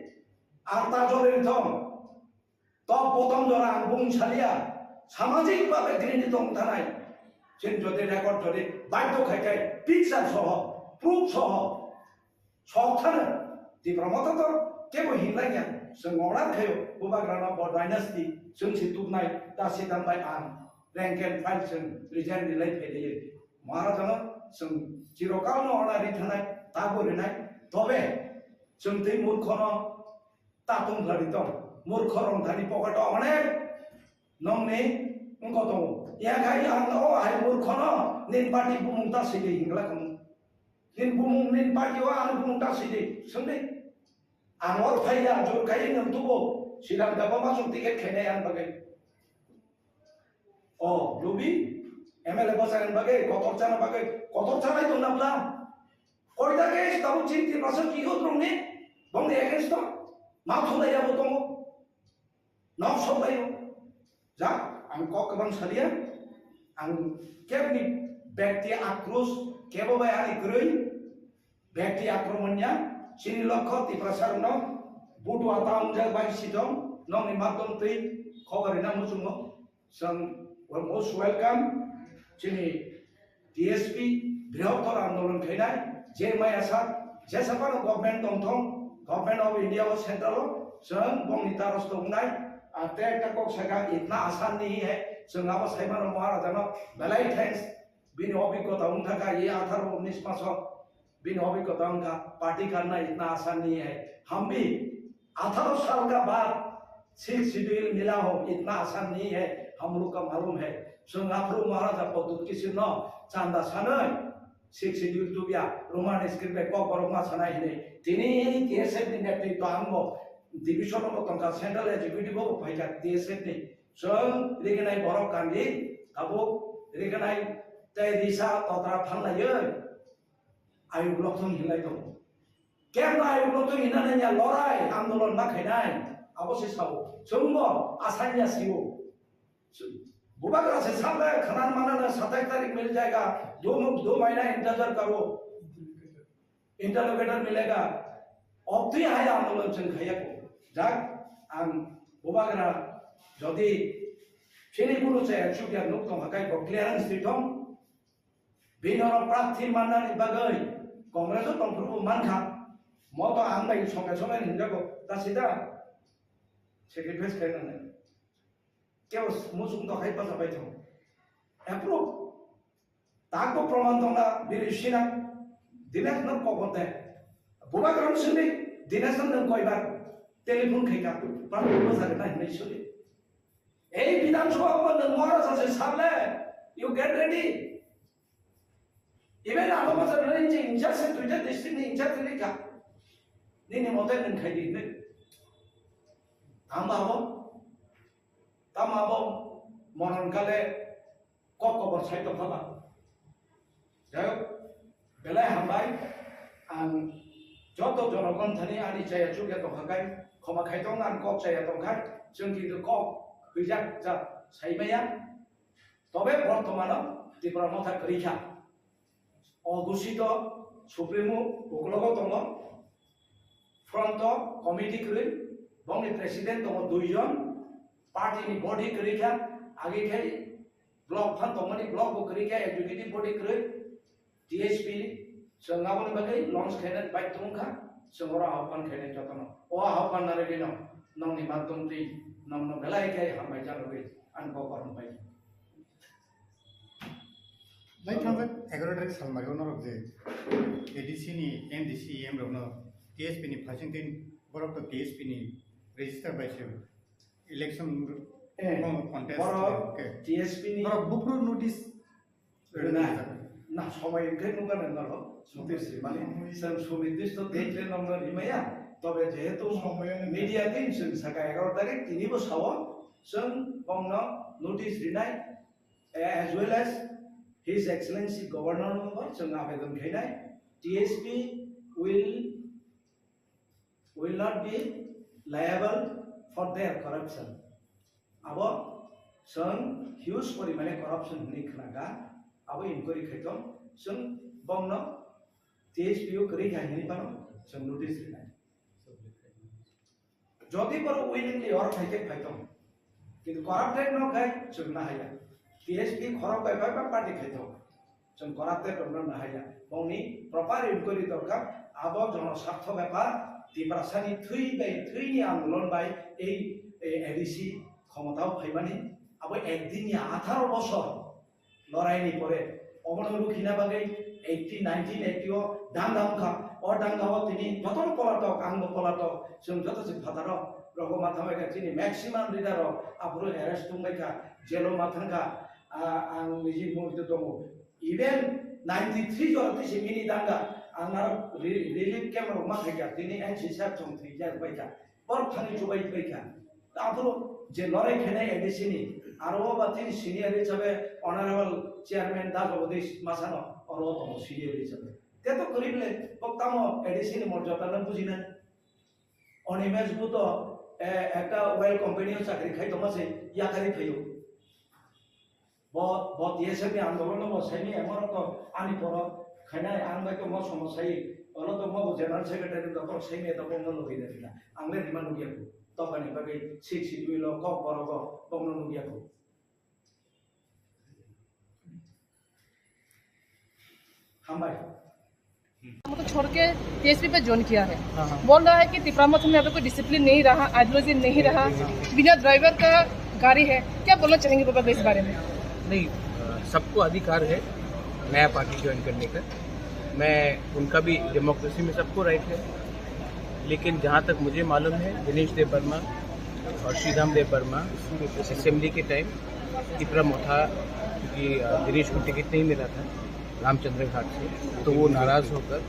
Ang ta jori thong. Top bottom jora ang bung salia, samajik babe grini tong thanai. Chini jodi record jodi baidhyo khai khai picture soho, proof soho, sok thano. Tipra Motha to kebo hinlai ya, chwng order khayo, bubagrano bo dynasty, chwng si tuknai, ta si tambai ang, rank and file chwng resign rilai phailaiyo. Maharajano chwng chirokal no order ri thanai, tabo rinai, tobe chwng tei murkhono Ta tong khlai tong. Murkho rong thani pocket o onek nongni wngkho tongo. Yakhai ang o hai murkhono nin party bumung ta sidi hingla kamo. Nin bumung nin party o ang bumung ta sidi sungdi. Ang or phai ya jor kai nang tubo. Sidang daba masung ticket khainai ang bagai. O, lubi, M L A bwsani bagwi, kotor chana bagwi, kotor chanai tongna bwla. Koita case tabuk chini Tiprasa youth rokni, bongni against o, ma thulai abo tongo. Nok soklaio. Ja, ang kok kwbang salia, ang kebni bekti akros, kebo bai ani kwrwi, Bekti akromon ya, chini lokho Tiprasa rokno butua ta wngjak bai sitong, nokni makdom twi khobor rina muchungo. Chwng most welcome chini D S P brihottor andolon khainai, je maya sak, jesa phano government tongthong, Government of India o central o, chwng bongni darosto wngnai, a te ekta kok saka itna asan nahi hai, chwng abo saimano Maharajano belai thanks. Bini obhiggota wngkha kha, ye atharo unis maso bini obhiggota wngkha, party karna itna asan nahi hai. Hum bhi atharo saal ka baad sixth schedule mila ho, itna asan nahi hai, hum log ka malum hai. Chwng aphuru Maharaja Pradyut Kishore no chanda sanwi sixth schedule tubya, Roman script bai kokborok ma sanai hinwi. Tini T S F ni netritwa ang bo division o tongkha, central executive o phaikha T S F ni. Chwng rignai borok kandi, tabuk rignai tei risa totra phanlaiwi ayuk lokthung hinlai tongo. Kemno ayuk lokthung hinna nangya, lorai andolon ma khainai, abo se sao. Chwngbo asanya sio. Bubagra se sakle khanan manana satais tarik mil jayega, do, do mahina intezar karo. Interlocutor milega, obtwi hai andolon chwng khaiya ko. Jak, ang bubagra jodi chini kunu se executive nuk tong hakai bo clearance twi thong. Bini oro prarthi mannani bagwi Congress o tongphuru bo mankha. Moto ang bai songe songe hinjago, ta sida sacrifice khainani. Kebo muchung tokhai pacha bai thung. Approve. Takbo proman tongna bini sina. Dinesh no kokon de. Bubagra no sini. Dinesh no nung koibar telephone khaika. Pang bubagra na hinai suni. Ei Bidhan Sabha o nwng Maharaja se sable, you get ready. Even ano bwswk nini je in charge se duita district ni in charge ni ka. Nini mote nwng khai di hinwi. Tamo abo, tamo abo monon kale kok kobor sai tongkha ba. Jai hok, belai hambai, ang joto jonogon thani ani chaya chukya tongkha kai, khoma khai tong ang kok chaya tongkha, chwng kintu kok hwijak jat sai maya, tobe bortomano Tipra Motha kwrwi kha. O Gusito Supremo uklogo tongo, front o committee kwrwi, bongni president tongo duijon, party ni body kwrwi kha, agi khai block phan tongmani block bo kwrwi kha, executive body kwrwi, T S P chwng aboni bagwi launch khaina bai tongkha, chwng oro ahokpan khainai jotono. O ahokpan narwgwino nongni madhyam twi nongno belai khe hambai janogwi ang bo korom pai. Lai thangjak egaroh tarik salmari o norok je A D C ni M D C E M rokno T S P ni phaising tin borok to T S P ni register bai se election Eh, contest borok ke. T S P ni Borok bukru notice rwna. Na, somoi hwnkhe nukha nang norok notice rimani. Chwng sunidisto date le nongno rimaya. Tobe jehetu media tin chwng saka egaroh tarik tini bo sao chwng bongno notice rinai. Eh, as well as His Excellency Governor no bo chwng abedon khainai, T S P will, will not be liable for their corruption. Abo chwng huge porimane corruption hwnwi khnaga, abo inquiry khaitong, chwng bongno T S P o kwrwi kha hwnwi phano chwng notice rinai. Jodi borok willingly oro phai khe phai tong, kintu corrupted no khai chwng na haya. T S P khorok bai bai ba party khai tong, chwng corrupted rok no na haya. Bongni proper inquiry dorkar, abo jono sartho bepar, Tiprasani thwi bai, thwini andolon bai ei, ei A D C khomotao phaimani, abo ekdin ya atharo bosor. Loraini pore, obono rukhina bagwi eighty, nineteen eighty o danga wngkha. O danga o tini jotono polatok, angbo polatok, chwng joto se phataro rogo matha bai kha, chini maximum leader rok aphuru arrest tongbai kha, jail o ma thangkha, ah, ang niji muitu tongo. Even ninety three jora twi se mini danga, ang aro re-, relief camp rok ma khaikha, tini N C sir chwng thwijak bai kha. Borok thani chubai chubai kha. Aphuru je lorai khainai A D C ni, aro o ba tini senior hisabe Honorable Chairman Da Jagadish Masano oro o tongo senior hisabe. Te to kwrwi bwle, bo tamo A D C ni morjada no bujinai. Animesh Bhutto, eh, ekta oil company o chakri khai tongma se yakarwi phaio. Bo, bo T S F ni andolon no bo saimi, emo rok to ani poro khainai, ang bai to mo somo sai, oro to mo bo general secretary to borok saimi to bo no logi de thila. Ang le rima nugya ko. To bani bagwi six schedule o kok borok o bo no nugya ko. Hambai. हम तो छोड़ के टीएसपी पे ज्वाइन किया है। हाँ, हाँ। बोल रहा है कि तिपरा मथ में अभी कोई डिसिप्लिन नहीं रहा, आइडियोलॉजी नहीं रहा, बिना ड्राइवर का गाड़ी है। क्या बोलना चाहेंगे बाबा इस बारे में? नहीं, अ, सबको अधिकार है नया पार्टी ज्वाइन करने का। मैं, उनका भी डेमोक्रेसी में सबको राइट है, लेकिन जहाँ तक मुझे मालूम है, दिनेश देव वर्मा और श्रीधाम देव वर्मा असेंबली के टाइम तिपरा मोथा, क्योंकि, अ, दिनेश को टिकट नहीं मिला था रामचंद्र घाट से, तो वो नाराज होकर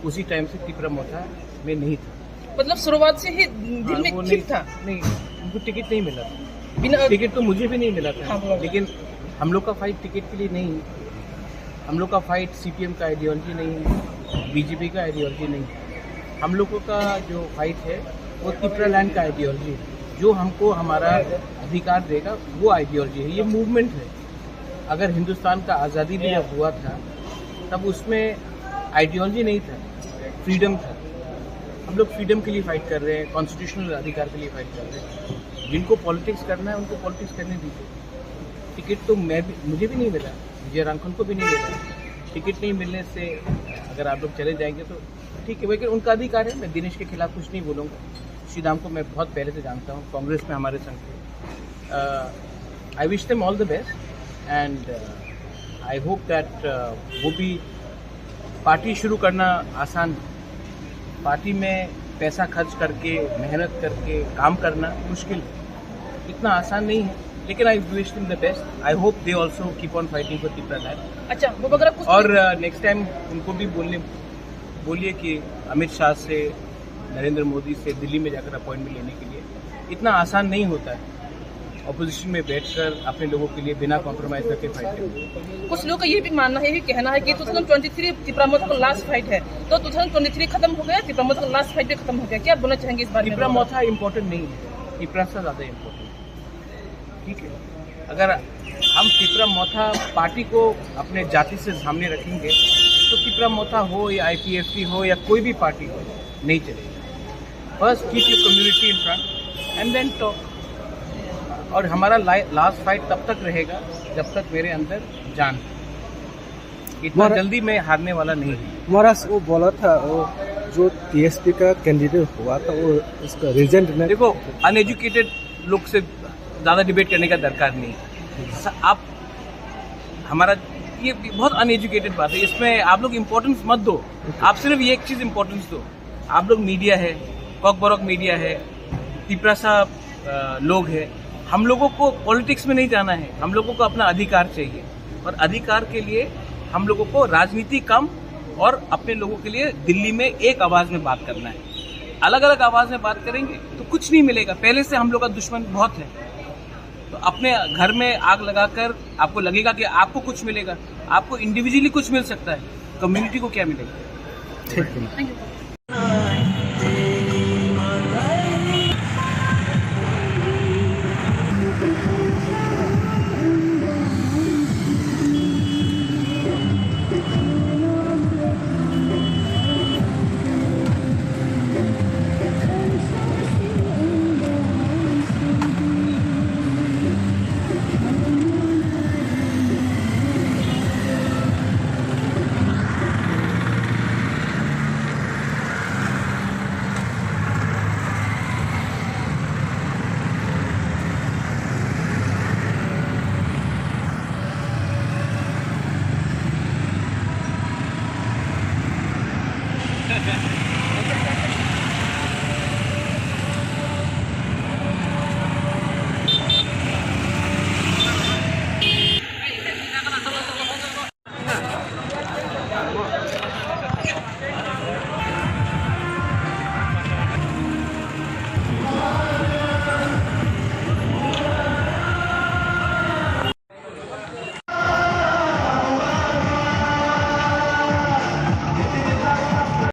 उसी टाइम से तिपरा मोथा में नहीं था। मतलब शुरुआत से ही दिल हाँ, में वो खिप नहीं, था। नहीं, उनको टिकट नहीं मिला था। बिना टिकट तो मुझे भी नहीं मिला था, हाँ, बोलो। लेकिन हम लोग का फाइट टिकट के लिए नहीं, हम लोग का फाइट सीपीएम का आइडियोलॉजी नहीं है, बीजेपी का आइडियोलॉजी नहीं है। हम लोगों का जो फाइट है, वो तिपरा लैंड का आइडियोलॉजी है, जो हमको हमारा अधिकार देगा, वो आइडियोलॉजी है, ये मूवमेंट है। अगर हिंदुस्तान का आज़ादी भी जब हुआ था, तब उसमें आइडियोलॉजी नहीं था, फ्रीडम था। हम लोग फ्रीडम के लिए फाइट कर रहे हैं, कॉन्स्टिट्यूशनल अधिकार के लिए फाइट कर रहे हैं। जिनको पॉलिटिक्स करना है, उनको पॉलिटिक्स करने दीजिए। टिकट तो मैं भी, मुझे भी नहीं मिला, विजय रांखल को भी नहीं मिला। टिकट नहीं मिलने से अगर आप लोग चले जाएंगे तो ठीक है, लेकिन उनका अधिकार है, मैं दिनेश के खिलाफ कुछ नहीं बोलूँगा। श्रीधाम को मैं बहुत पहले से जानता हूँ, कांग्रेस में हमारे संग थे। I wish them all the best and I hope that वो भी, पार्टी शुरू करना आसान है, पार्टी में पैसा खर्च करके, मेहनत करके काम करना मुश्किल है, इतना आसान नहीं है। लेकिन I wish them the best. I hope they also keep on fighting for Tipra land. अच्छा, वो वगैरह कुछ और नेक्स्ट टाइम उनको भी बोलने बोलिए कि अमित शाह से, नरेंद्र मोदी से दिल्ली में जाकर अपॉइंटमेंट लेने के लिए इतना आसान नहीं होता है। अपोजिशन में बैठकर अपने लोगों के लिए बिना कॉम्प्रोमाइज करके फाइट करना। कुछ लोगों का ये भी मानना है, ये कहना है कि ट्वेंटी ट्वेंटी थ्री तिपरा मोथा का लास्ट फाइट है, तो ट्वेंटी ट्वेंटी थ्री खत्म हो गया, तिपरा मोथा का लास्ट फाइट भी खत्म हो गया। क्या बोलना चाहेंगे इस बारे में? तिपरा मोथा इम्पोर्टेंट नहीं है, तिपरा सा ज्यादा इम्पोर्टेंट है। ठीक है, अगर हम तिपरा मोथा पार्टी को अपने जाति से सामने रखेंगे तो तिपरा मोथा हो या आईपीएफटी हो या कोई भी पार्टी हो, नहीं चलेगी। First keep your community in front and then talk. और हमारा लास्ट फाइट तब तक रहेगा जब तक मेरे अंदर जान है। इतना जल्दी मैं हारने वाला नहीं हूँ। महाराज, वो बोला था, वो जो टीएसपी का कैंडिडेट हुआ था, वो उसका रीजन ने देखो, अनएजुकेटेड लोग से ज्यादा डिबेट करने का दरकार नहीं। स- आप हमारा ये बहुत अनएजुकेटेड बात है, इसमें आप लोग इम्पोर्टेंस मत दो। आप सिर्फ ये एक चीज इम्पोर्टेंस दो। आप लोग मीडिया है, कॉकबरक मीडिया है, तिपरासा अ, लोग हैं। हम लोगों को पॉलिटिक्स में नहीं जाना है, हम लोगों को अपना अधिकार चाहिए। और अधिकार के लिए हम लोगों को राजनीति कम और अपने लोगों के लिए दिल्ली में एक आवाज में बात करना है। अलग अलग आवाज में बात करेंगे तो कुछ नहीं मिलेगा। पहले से हम लोग का दुश्मन बहुत है। तो अपने घर में आग लगाकर आपको लगेगा कि आपको कुछ मिलेगा, आपको इंडिविजुअली कुछ मिल सकता है, कम्युनिटी को क्या मिलेगा? ठीक है।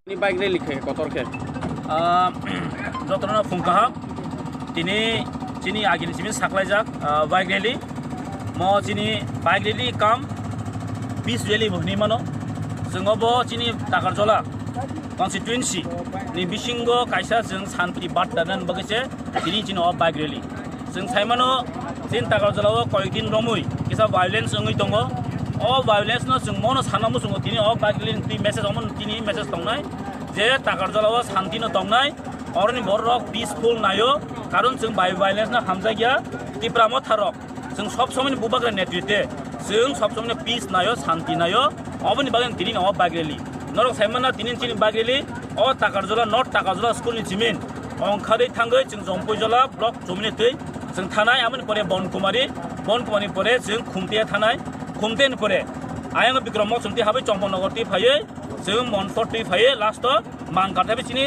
Ni bike rally khe kotor khe. Ah, jotono phung kaham. Tini chini agini simi saklaijak, ah, bike rally. Mo chini bike rally kam peace rally bo hinwi mano. Chwng obo chini Takarjala constituency ni bisingo kaisa chwng santi barta nan bagwi se tini chini o bike rally. Chwng sai mano, chini Takarjala o koyek din romwi kisa violence wngwi tongo. O violence no chwng mono sana muchungo tini o bike rally ni twi message omo tini message tongnai je Takarjala o santi no tongnai, oroni borok rok peaceful naio, karon chwng bai violence no hamjakya Tipra motha rok. Chwng sob somoi ni bubagra netritwe, chwng sob somoi no peace naio, santi naio, oboni bagwi tini no o bike rally. Norok sai mano tini chini bike rally o Takarjala, North Takarjala school ni chimin ongkhadwi thangwi chwng Jompuijala block chumini twi chwng thanai, aboni pore Bonkumari, Bonkumari pore chwng Khumtia thanai, Khumtia ni pore ayang Bikram Mok chumti habai Chomponogor twi phaiwi chwng Monpor twi phaiwi last o Mangkar tei chini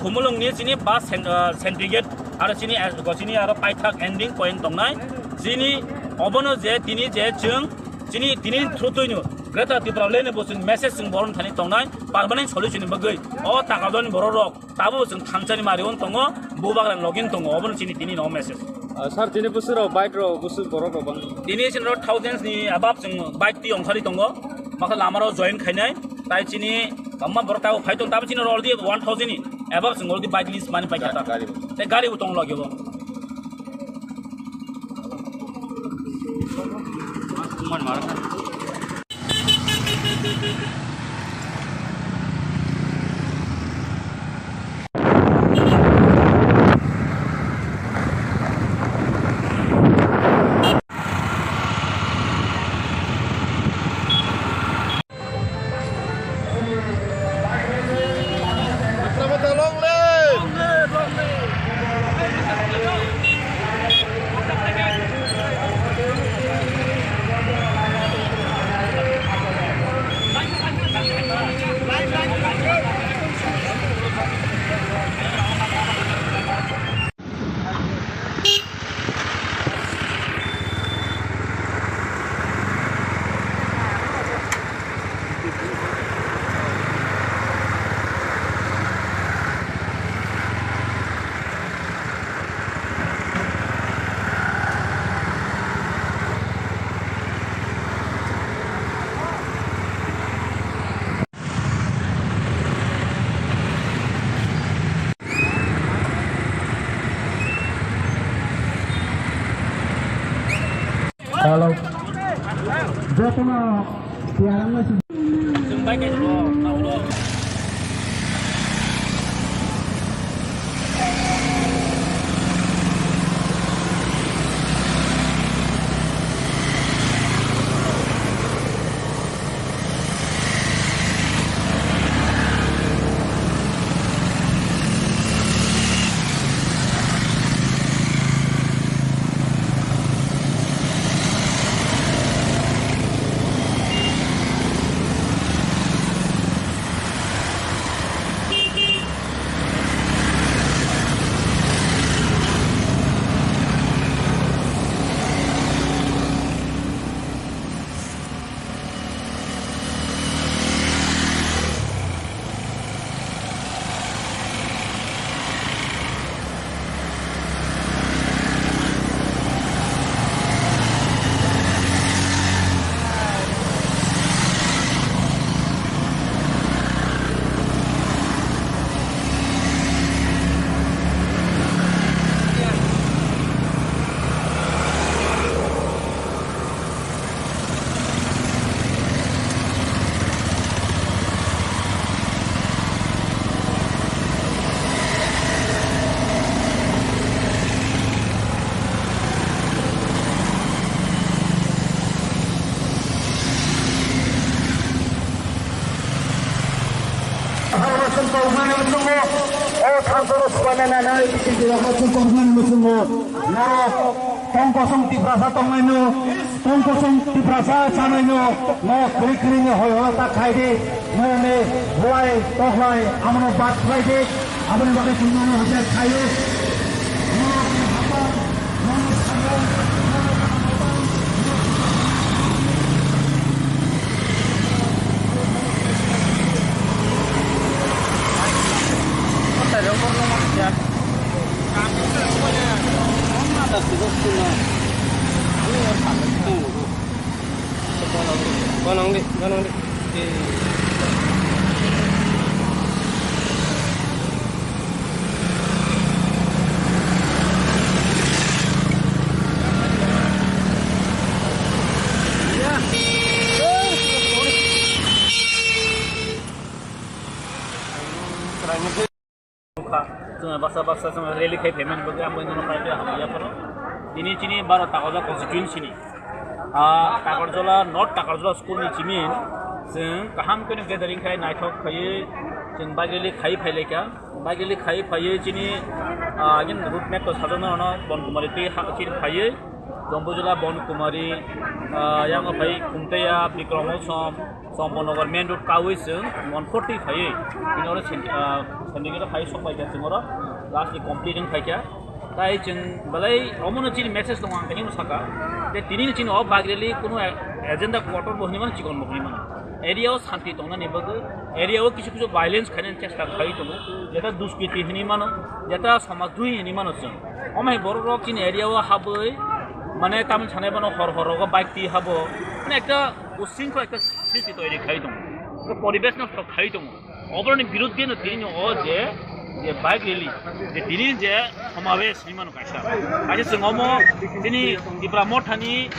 Khumulwng ni chini bus sen-, ah, center gate aro chini, ah, chini aro paithak ending point tongnai. Chini obono je tini je chwng chini tini through twi no Greater Tipraland ni bo chwng message chwng boron thani tongnai permanent solution ni bagwi. O Takarjala ni borok rok tabo chwng thansani mari on tongo, bubagra login tongo, obono chini tini no message. Ah, sir, tini bwswk rok bike rok bwswk borok rok bang? Tini chini rok thousands ni above chwng bike twi ongkhari tongo, makha lama rok join khainai, tai chini bangma borok tabo phai tong, tabo chini rok already one thousand ni above chwng already bike list mani paikha ta. Gari bo. Tei gari bo tong logio bo. Chwng koknani muchungo, o thansoro swbaina nanai, chwng koknani muchungo, norok tongkosong Tiprasa tongnaino, tongkosong Tiprasa chanaino, no kwrwi kwrwini hoi hoi ta khaidi, nini buai toklai, amono bat khlaidi. Aboni bagwi chwng nono hwnjak khaio. Ganang di, ganang di. Chwng baksa baksa chwng rally khai phaimani bagwi ang bai nono paiphi hamya phano. Tini chini baro Takarjala constituency ni, ah, Takarjala, North Takarjala school ni chini chwng kaham khe no gathering khai naithok khaiwi chwng bike rally khai phailaikha. Bike rally khai phaiwi chini, ah, again route map to sajokna ono Bon Kumari twi ha chini phaiwi Jombo Jala Bon Kumari, ah, yang phai Kumtaya, Bikram Osom, Sombonogor main road kawi chwng one forty phaiwi, bini oro sen-, ah, Sendigate phai sok pai kha chwng oro last ni complete wng phai kha. Tai chwng belai omono chini message tongo, ang tini saka je tini chini o bike rally kuno agenda kotor bo hinwi mano, chikon bo hinwi mano. Area o santi tongnani bagwi, area o kisu kisu violence khainani chesta khai tongo, jeta duskiti hinwi mano, jeta somaj dui hinwi mano chwng. Omo hai borok rok chini area o habwi mane tamni sanai bono hor hor rogo bike twi habo, mane ekta Ushringkhol ekta srishti toiri khai tongo, ekta poribesh nosto khai tongo. Oboroni biruddhe no tini o je, je bike rally, je tini je somabesh hinwi mano kaisa. Kaisa chwng omo tini Tipra Mothani,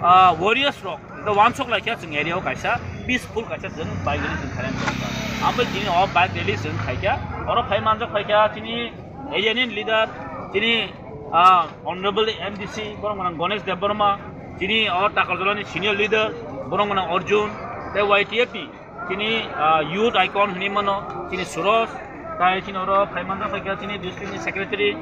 ah, warriors rok, ekta wansok laikha chwng area o kaisa peaceful kaisa chwng bike rally chwng khainani tongo. Ambai tini o bike rally chwng khaikha, oro phai manjak phaikha chini area ni leader, chini, ah, Honorable M D C, borok gwnang Ganesh Debbarma, chini o Takarjala ni senior leader, borok gwnang Arjun, tei Y T F ni chini, ah, youth icon hinwi mano, chini Suraj, tai chini oro phai manjak phaikha chini district ni secretary,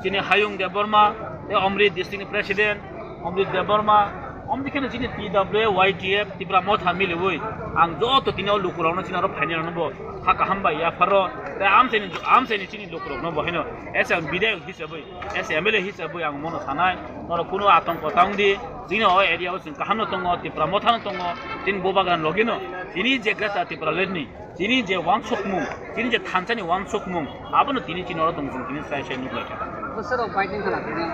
chini Hayung Debbarma, tei Omri district ni president, Omrit Debbarma, omni kheno chini T W A Y T F Tipra Motha miliwi ang joto tini o lukurokno chini oro phainai rokno bo hakha hambai yapharo, tei amchaini, amchaini chini lukurokno bo haino as a bidayok hisabwi, as a M L A hisabwi ang mono sanai, norok kunu atongko ta wngdi, chini o area o chwng kahamno tongo, Tipra Mothano tongo, chini Bubagrani logino, chini je Greater Tipraland ni Chini je wansukmung, chini je thansani wansukmung, abono tini chini oro tong chwng tini sai sai nuk lai kha. Bwsarok bike wngkha na tini?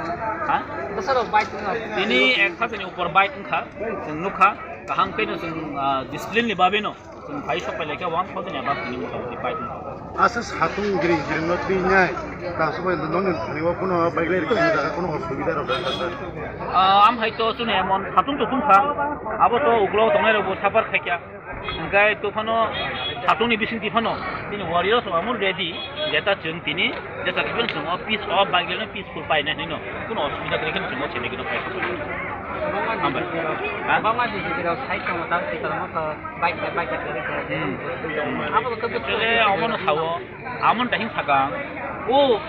Ha? Bwsarok bike wngkha? Tini ek hajani upor bike wngkha, chwng nukha, kaham khe no chwng, ah, discipline ni bagwi no chwng phai sok phai lai kha, one thousand above tini mota moti bike wngkha. Aswk satung giri giri no twi nai, ta sumai no nong ni thani o kuno bike ride khaina jaga kuno osubida rok da sir. Ah, am hai to chwng emon satung to thung kha, abo to uklok tongnai rok bo suffer khai kha. Hingkai to phano satung ni bising ti phano tini warriors rok amo ready, jeta chwng tini jeta kiphilno chwng o peace o bike ride no peaceful painai hinwi no kuno osubida kwrwi khe chwng o chini gino khai kha. Hambai. Ha? Bangma di di rok side tong ta ti tong mo to bike bike bike. Hmm. Abo to actually omono sao. Amon tahing sakang, o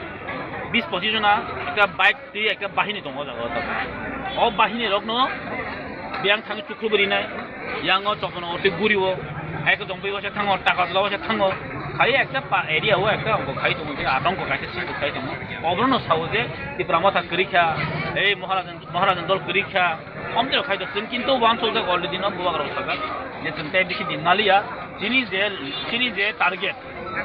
bis pochis jona ekta bike twi ekta bahini tongo o jaga o. O bahini rokno biyang thangwi chukrubwi rinai, yango chokno twi guri o, hai khe tongwi waisa thango, taka jwla waisa thango, khai ekta pa area o ekta ongkho khai tongo, je atongkho kaisa sini khai tongo. Obono sao je Tipra Motha kwrwi kha, ei Maharajan Maharajan dol kwrwi kha, omtwi rok khai to chwng kintu wansukjak already no bubagrok sajak, je chwng tei bisi din maliya, chini je, chini je target,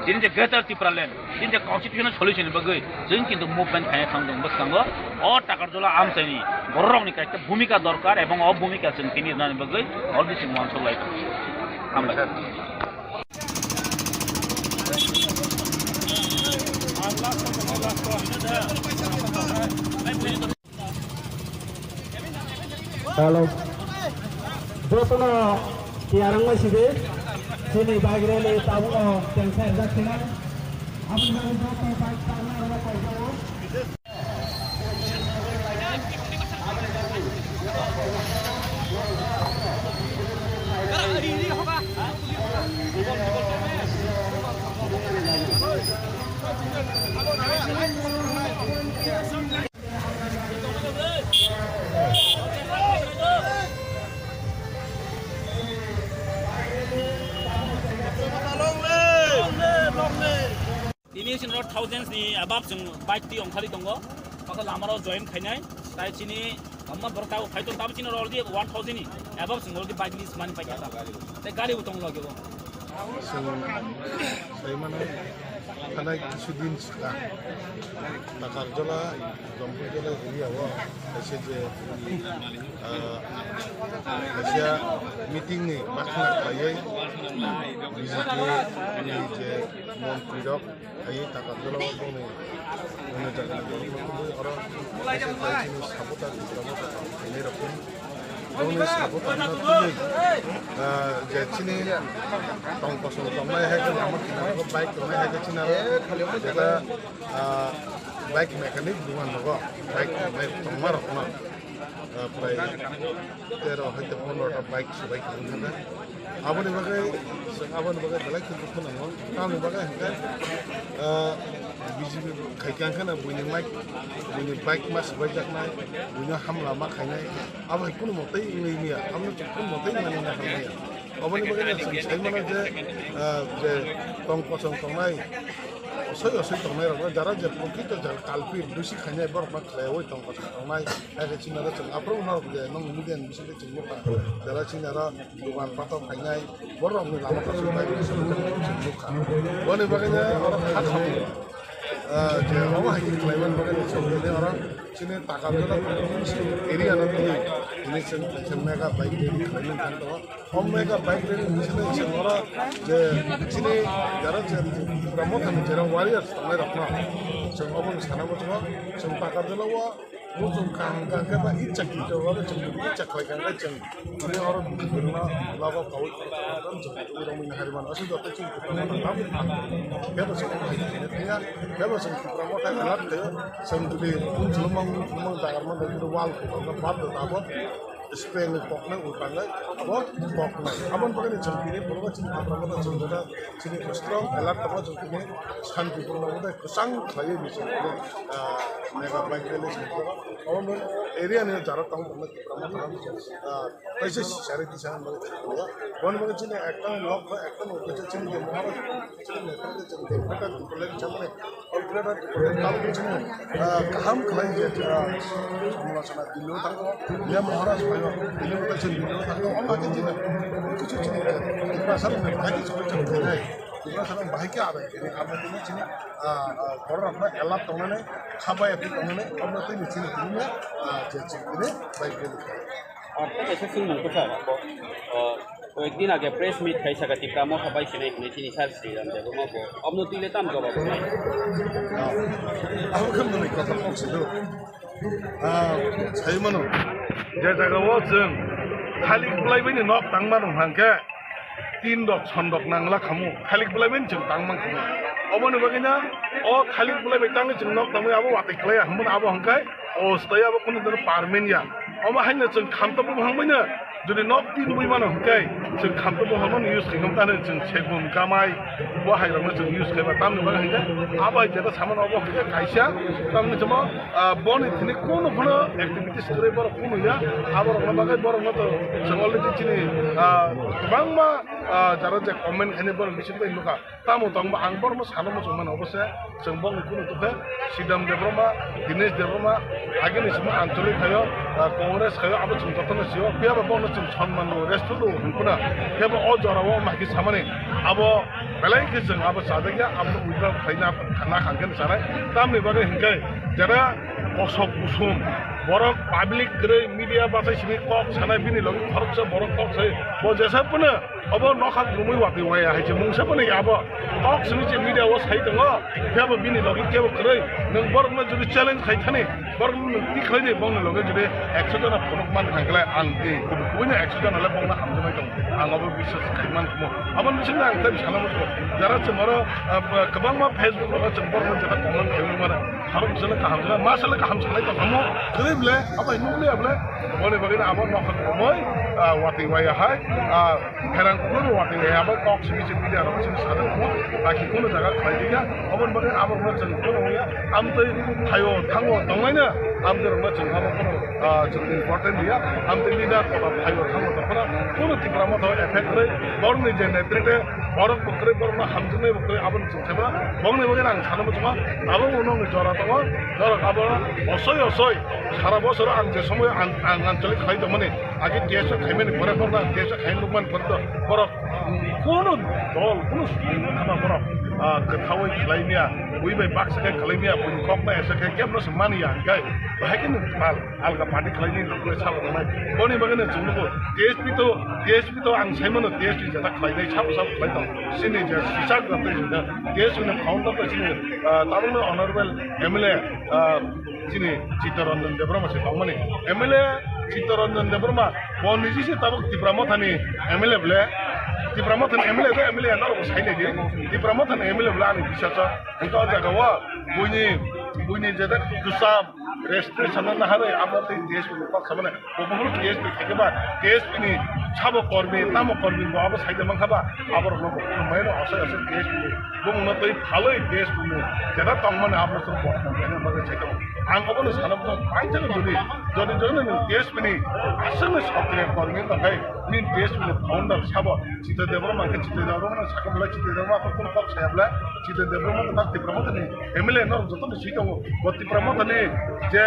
chini je Greater Tipraland, chini je constitutional solution ni bagwi chwng kintu movement khaina thang tongo bwskango. O Takarjala amchaini bororokni kaisa bhumika dorkar ebong o bhumika chwng tini rwnani bagwi already chwng wansuk lai tongo. Hambai. Hello. Jotono tiyar wngma sidi. Chini bike rally tabukno tengsa rijak sinai. Aboni bagwi joto bike parna rwna kaijago. Tini chini rok thousands ni above chwng bike twi ongkhali tongo. Bokhe lama rok join khainai. Tai chini amma borok tabuk phai tong tabuk chini rok already one thousand ni above chwng already bike list mani paikha ta. Tai gari bo tong logi bo. Chwng sai mano thanai kisu din swkang Takarjala, Jampuijala area o kaisa je, ah, kaisa meeting ni bakhna khlaiwi B J P ni je montri rok Ai Takarjala o bongni, bongni jaga ni borok no tubui oro kaisa bai chini supporter Tipra Motha khainai rok ni. Bongni supporter no tubui, ah, je chini tong kosong tongnai hai khe lama kinaro bike tongnai hai khe chini aro jeta, ah, bike mechanic dugan rogo bike tongma rok no. Ah, prai tero hai to pondro ta bike subai khe wngkha. Aboni bagwi chwng aboni bagwi belai khe dukhu nango. Tamoni bagwi hwnkhe, ah, B J P khai khe wngkha na buini mic, buini bike ma subai jaknai, buino hamla ma khainai. Abo hai kunu motei wngwi manya, abono chwng kunu motei manwi na hamya. Oboni bagwi no chwng sai mano je, ah, je tong kosong tongnai, osoi osoi tongnai rok no jara je prokrito jara kalpit dusi khainai borok no khlaiwi tong kosong tongnai. Hai khe chini aro chwng aphuru norok je nong media ni bisingo chwng nukha. Jara chini aro dogan pathor khainai, borok ni lama kosong bai chwng nukha. Boni bagwi no oro kha khamwi, ah, je omo hai khe khlaiman bagwi no chwng tini oro chini Takarjala area no tini, tini chwng kaisa mega bike rally khlaimani thang tongo. O mega bike rally ni bisingo chwng oro je chini jara je Tipra Motha ni jera warriors tongnai rok no chwng obo ni sana muchungo chwng Takarjala o muchung kaham kaham khe ba icha kito oro chwng icha khlai kaham khe chwng tini oro bini no logo kaui chwng tubui rwmani hari mano aswk joto chwng Tipra Motha tabuk thang kebo chwng thang thangya kebo chwng Tipra Motha alert khaio chwng tini bumung chwlwmang bumung jagar mano wall khe tongo bad abo. Spray ni koknai ultangai abo koknai. Aboni bagwi chwng tini borok chini Tipra Motha chwng jora chini strong alert tongma chwng tini shanti borok no kwchang khlaiwi ni chwng tini, ah, mega bike rally chwng tini. Omo area ni jara tong tongma Tipra Motha, ah, kaisa sari kisa bagwi chwng tini. Aboni bagwi chini ekta nok ba ekta nok kaisa chini Maharaj chini netrite chwng tini. Greater Tipraland chamani O Greater Tipraland tabuk chini, ah, kaham khlai je, ah, samlochona Delhi o thango, ya Maharaj phaio, Delhi o kaisa Delhi o thango, omo khe chini, kichu chini, Tiprasa rok ni bahai khe chini chini khainai, Tiprasa rok bahai khe abai khainai, abo tini chini, ah, ah, borok rok no alert tongnani, kha bai aphi tongnani, omo tini chini tini, ah, je chini tini bai khe. Ar tei kaisa swngmung kwchar, bo, ah, Koyekdin age press meet khai saka Tipra Motha bai sinai hinwi chini sir Sriram Debbarma bo. Obno twi le tam jawab rwnai. Abo khe mwnwi kok kok se do. Ah, sai mano. Je jaga o chwng khalik bwlai bai ni nok tang mano hwnkhe tin rok son rok nangla khamu. Khalik bwlai bai ni chwng tang man khamu. Oboni bagwi na o khalik bwlai bai tangwi chwng nok tangwi abo watwi klai ya hwnmano abo hwnkhe o staya abo kunu dino parmen ya. Omo haino chwng khamtokbo bwhang baino jodi nok tin bui mano hwnkhe chwng khamtokbo bwhang mano use khaikha tani chwng segun kamai bo hai rokno chwng use khaiba tamni bagwi hwnkhe abo hai jeta samano obo hwnkhe kaisa tamni chwngno, ah, boni thini kunu phano activities kwrwi borok kunu ya abo rokno bagwi borokno to chwng already chini, ah, kwbangma, ah, jara je comment khainai borok bising bai nukha. Tamo tongba ang borokno sana muchung mano obo se chwng bongni kunu tokhe Sidam Debbarma, Dinesh Debbarma, agini simi Anchalik khayo, ah, Congress khayo abo chwng jotono sio. Phiya ba bongno chwng sonman rw, respect rw hwn kuna. Phiya ba o jora o maki samani abo belai khe chwng abo chajakya abo withdraw khaina khana khangkhe sanai. Tamni bagwi hwnkhe jara kosok kusum borok public kwrwi media bachai simi kok sanai bini logi khoroksa borok kok sai bo jesa phano Obo nokha grumui watwi waya hai se mungsa phano ya abo. Kok simi se media o sai tongo, kebo bini logi kebo kwrwi. Nwng borokno jodi challenge khai thani, borokno nwng twi khlai di, bongni loge jodi ekso jona phunuk man thang khlai, ang twi kubui kubui no ekso jona le bongno hamjaknai tongo. Ang obo biswas khai man kumo. Abo ni simi ang tei sana muchungo. Jara chwng oro, ah, kwbangma Facebook rogo chwng borokno jeta comment khai mano. Harok sale kaham sale, ma sale kaham sale to kamo. Kwrwi ble, abo nukle ble. Boni bagwi abo nokha kwrwi, ah, watwi waya hai, ah, Pherang kuno watwi ya, abo kok simi se media rok simi sana kuno, aki kuno jaga khlai diya, aboni bagwi abo rok chwng kuno ya, amtwi thaio thango tonglaina, amtwi rok chwng abo kuno, ah, chwng important ya, amtwi leader kotor thaio thango tongkhana, kuno Tipra Motha effect kwrwi, borokni je netrite, borok bo kwrwi, borokno hamjaknai bo kwrwi, aboni chwng khaima, bongni bagwi ang sana muchungo, abo uno ni jora tongo, norok abo osoi osoi, sara bosoro ang je somoy ang, ang anchalik khlai tongmani, Age T S O khaimani pore borok na T S O khaimani nukmani pore to borok kuno dol, kuno songwino thangma borok, ah, kwthaui khlaimya, bui bai baksa khe khlaimya, buini kok na esa khe kebno se mani ya, hwnkhe bahai khe nwng pal alga party khlaini rokle sabo tongnai. Boni bagwi no chwng nugo T S P to, T S P to ang saimano T S P jeta khlainai sabo sabo khlai tong. Chini je sisak rok tei je T S P ni founder to chini, ah, tabukno honorable M L A, ah, Chini Chittaranjan Debbarma se tongmani. M L A Chittaranjan Debbarma, bo niji se tabuk Tipra Mothani M L A ble. Tipra Mothani M L A ble, M L A norok bo sai nai di. Tipra Mothani M L A ble ani bisasa. Hingke o jaga o buini, buini jeta kusam, registration na haroi, abo tei T S P ni kok samani. Bo buphuru T S P khaikhe ba, T S P ni sabo kormi, tamo kormi bo abo saida mankha ba, aborokno bo khulumbaino asai asai T S P ni bumungno twi phalwi T S P ni jeta tongmani aborokno bodnam khaina bagwi sai tongo. Ang obono sana bwkha paithakgwi jodi, jodi jodi nwng T S P ni aswkni sokriya kormi wngkha khe nini T S P ni founder sabo Chitra Debbarma khe Chitra Debbarma sakha bwlai Chitra Debbarma khe kunu kok saya bwlai Chitra Debbarma khe tak Tipra Mothani M L A norok jotono swi tongo. Bo Tipra Mothani je,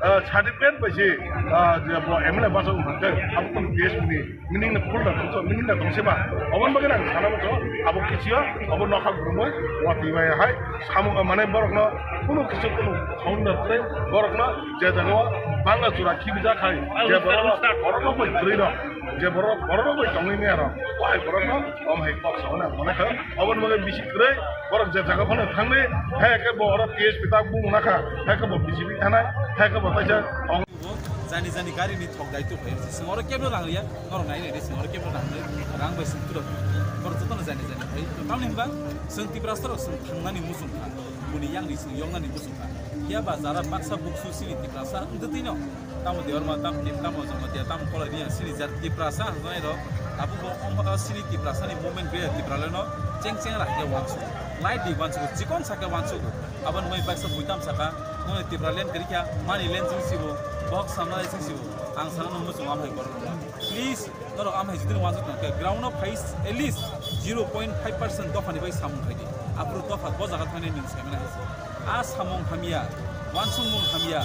ah, certificate bai se, ah, je bo M L A bachai wngkha khe abo kunu T S P ni meaning no full da tongso, meaning da tongse ba. Oboni bagwi ang sana muchungo, abo kichiyo, abo nokha grumoi, watwi bai hai, samung mane borokno, kunu kichu kunu founder tei borokno je jaga o bangla chura khibijak hai, je borokno, borokno bai kwrwi rok, je borok, borokno bai tongwi maya rok, o hai borokno, om hai kok sauna mane kha, oboni bagwi bisi kwrwi, borok je jaga phano thangwi, hai khe bo oro T S P tak bung nakha, hai khe bo B J P thanai, hai khe bo taisa tong. Jani jani gari ni thok dai tu khe, sing oro kebno rang ya, norok nai nai de, sing oro kebno rang de, rang bai sing turo, borok jotono jani jani khai, tamni hwnba, sing Tiprasa rok sing thangnani muchung kha, buni yang ni sing yong nani muchung kha, ya ba jara baksa buksu sini Tiprasa, wng twi no, tamo Debbarma, tamo Tip, tamo Jamatia, tamo Kolai ni yang sini jar Tiprasa, hwnjani rok, abo bo, sini Tiprasa ni movement gre, Tiprasa no, cheng cheng ra khe wansu, light di wansu, chikon sa khe wansu, Aboni bagwi baksa buitam saka, nono Tipraland kwrwi kha, money land chwng sibo, box samnai chwng sibo. Ang sana no muchung amhai borok rok. Please, norok amhai jidin wanjak tong khe, ground o phai at least zero point five percent dopha ni bai samung khai di. Aphuru dopha bo jaga thangnai nwng sai mano hai se. A samung hamya, wansukmung hamya,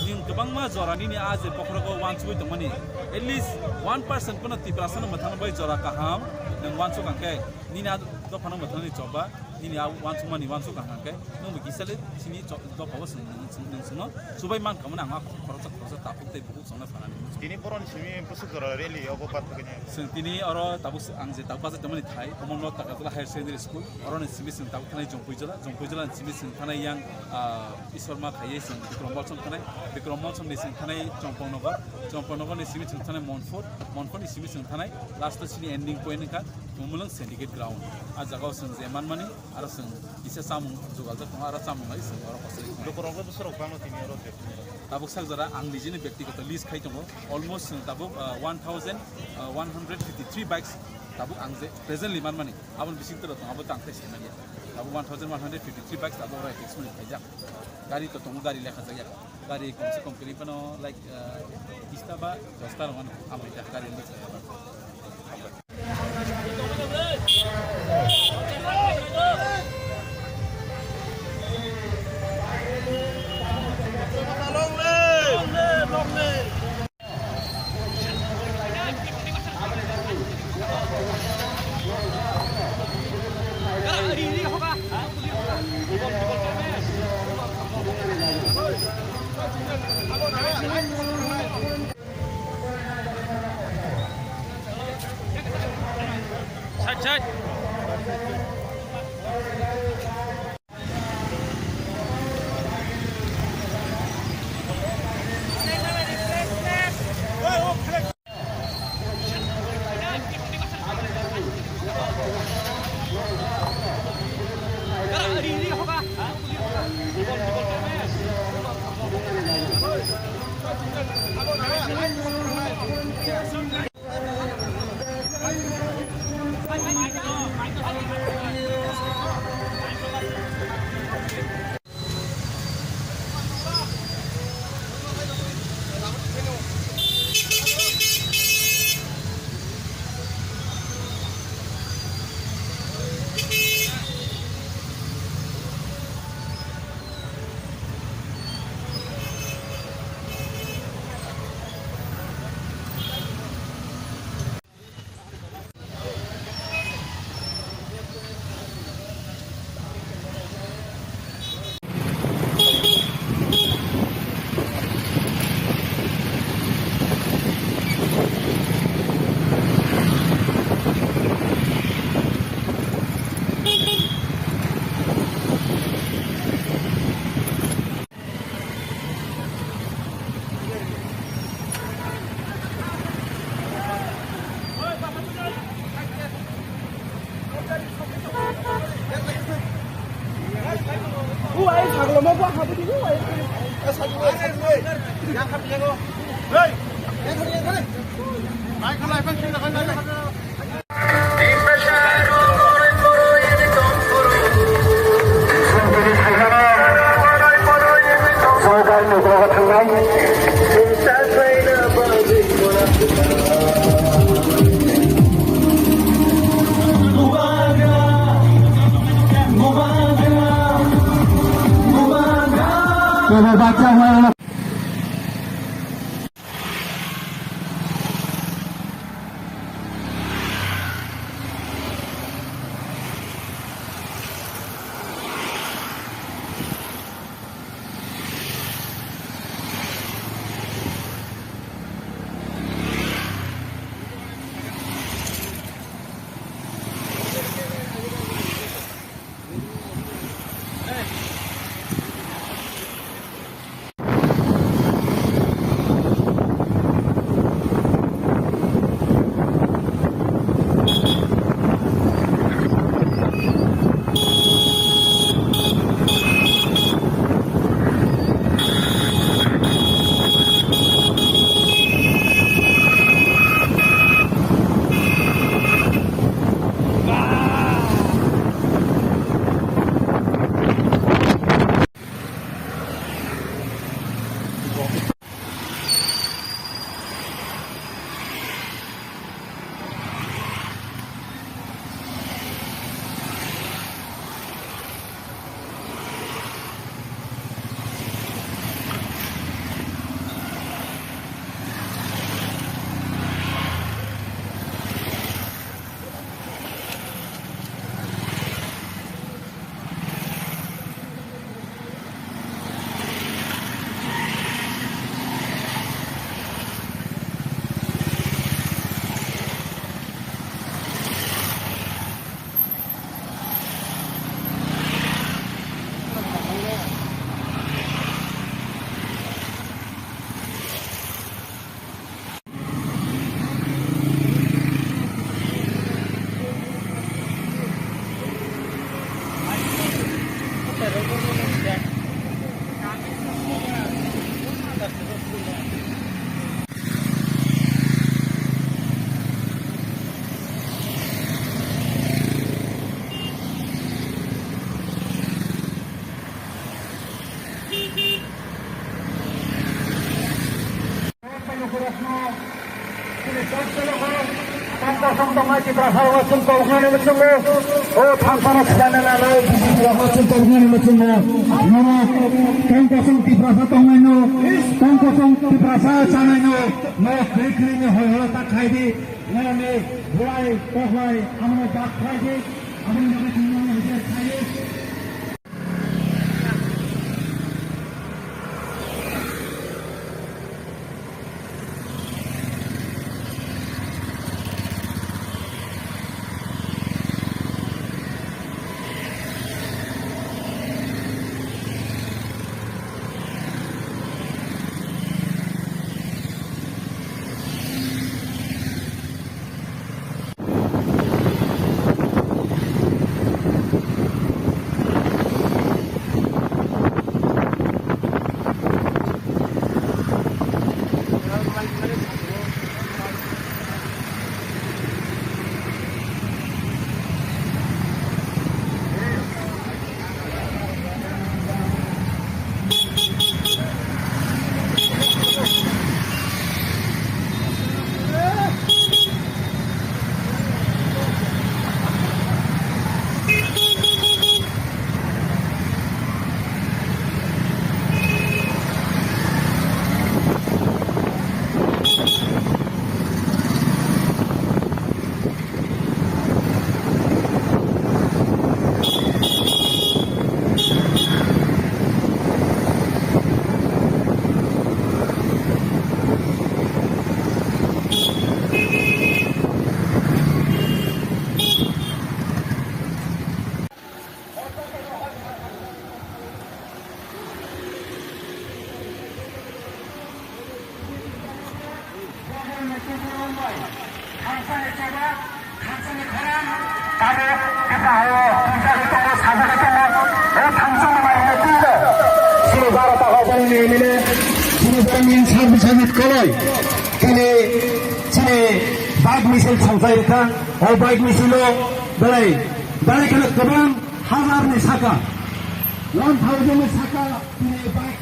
nwng kwbangma jora nini a je bokhorogo wansugwi tongmani, at least one percent pono Tiprasa no mwthangna bai jora kaham nwng wansuk ang khe, nini a dopha no mwthangni choba. Nini a uansukmani uansuk ang hwnkhe, nwng bo kisa le sini cho-, dophao swng, swng, swng, swngno chubai mankha mani ang a khoroksa, khoroksa takhuk tei bukhuk chongna phanani. Tini boroni simi bwswk jora rally obo pathogini. Swng tini oro tabuk s-, ang je tabuk bachai tongmani thai, omo no Takarjala Higher Secondary School, oroni simi swng tabuk thanai Jompuijala, Jompuijala ni simi swng thanai yang, ah, Ishwarma khaiye swng Bikram Molsom thanai, Bikram Molsom ni swng thanai Chompongnogo, Chompongnogo ni simi swng thanai Monfort, Monfort ni simi swng thanai last o sini ending point wngkha Mumulwng Syndicate Ground. A jaga o swng je manmani, aro swng kisa chamung jugaljak tongo, aro chamung lai swng oro kosoi. Lukurok le bwsarok bangma tini oro je. Tabuk sak jora ang nijini byaktigoto list khai tongo, almost swng tabuk, ah, one thousand, ah, one hundred fifty three bikes tabuk ang je presently manmani. Aboni bising toro tongo, abo tang khe sinmanya. Abo one thousand one hundred fifty three bikes abo oro exhibit khaijak. Gari to tongo, gari lekha jakya. Gari kom se kom kiri pano, like, uh, bista ba dosta rong ano amai ta gari ni. Side, side. Tongkosong tongnai Tiprasa rok chwng tongmani muchungo. O thansano khwlana nanai Tiprasa rok chwng tongmani muchungo. Nono tongkosong Tiprasa tongnaino, tongkosong Tiprasa chanaino, no kwrwi kwrwini hoi holo ta khai di. Norokni bwlai koklai abono bak khlai di. Aboni bagwi chwng nono hwnkhe khai di. Chini baro takhok bani ni M L A, chini baro ni sar bisani koloi, tini chini bike misil thangchai rikha, o bike misil o belai, belai kheno kwbang hajar ni saka, one thousand ni saka, tini bike.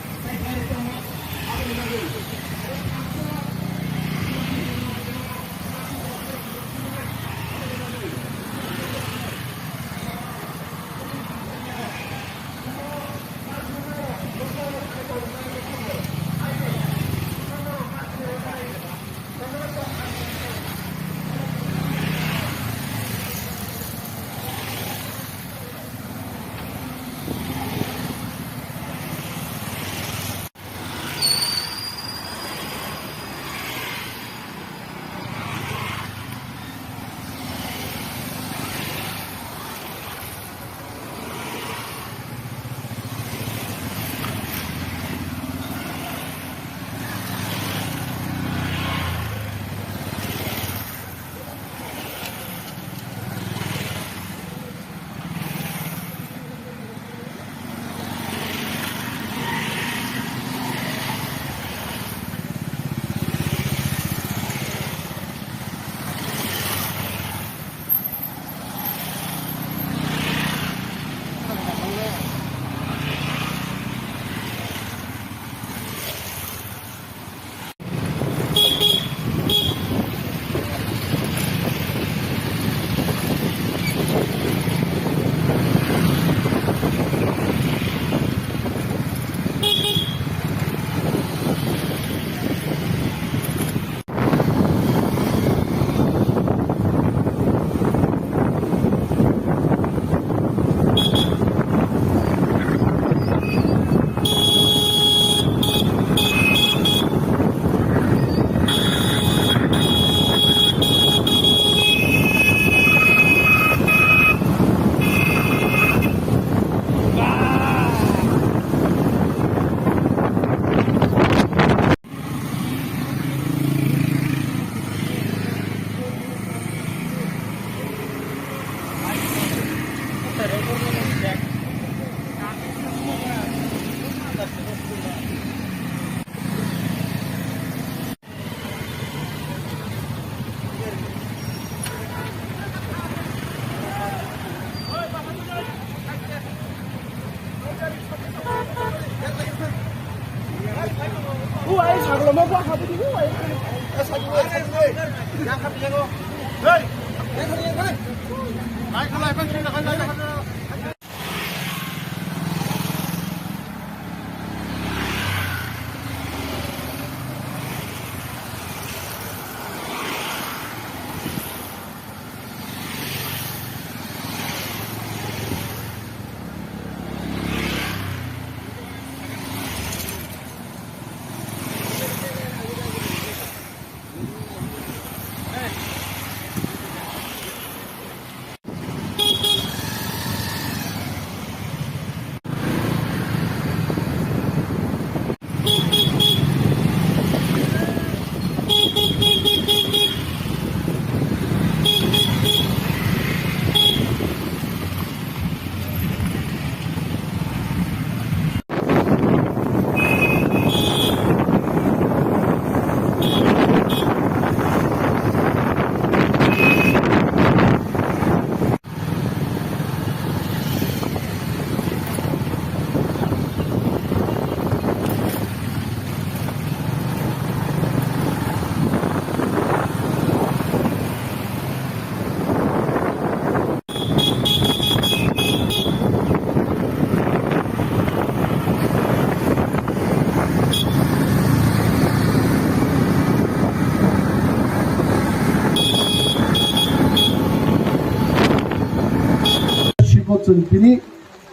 Siko chwng tini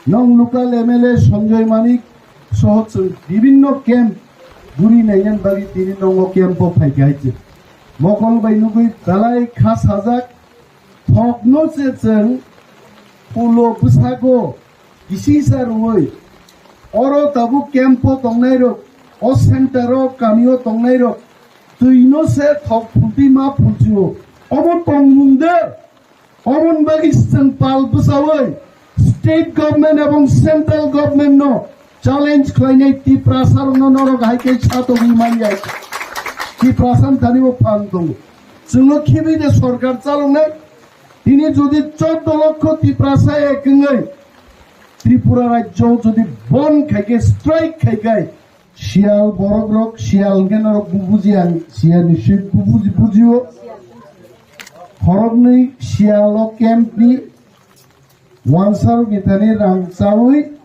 nong local M L A Sanjoy Manik soho chwng bibinno camp guri naiyan bagwi tini nongo camp o phaikha hai chwng. Mokol bai nugwi belai kha sajak, thokno se chwng pulo bwsago kisisa rwui oro tabuk camp o tongnairok, o center o kami o tongnairok twino se thok phultwi ma phulchio. Obo tongmung de. Oboni bagwi chwng pal bwchaui state government ebong central government no challenge khlainai Tiprasa rokno norok hai khe satogwi manya. Tiprasa ni thani bo phan tongo. Chwngno khibi de sorkar chaloknai. Tini jodi chordo lokho Tiprasa ek wngwi Tripura rajyo jodi bon khai khe, strike khai khe, Sial borok rok, Sial hwnkhe norok bu-, buji ang, Sial ni swi bu-, buji, bujio. Khoroknwi Sial o camp ni wansa rok ni thani rang chawi,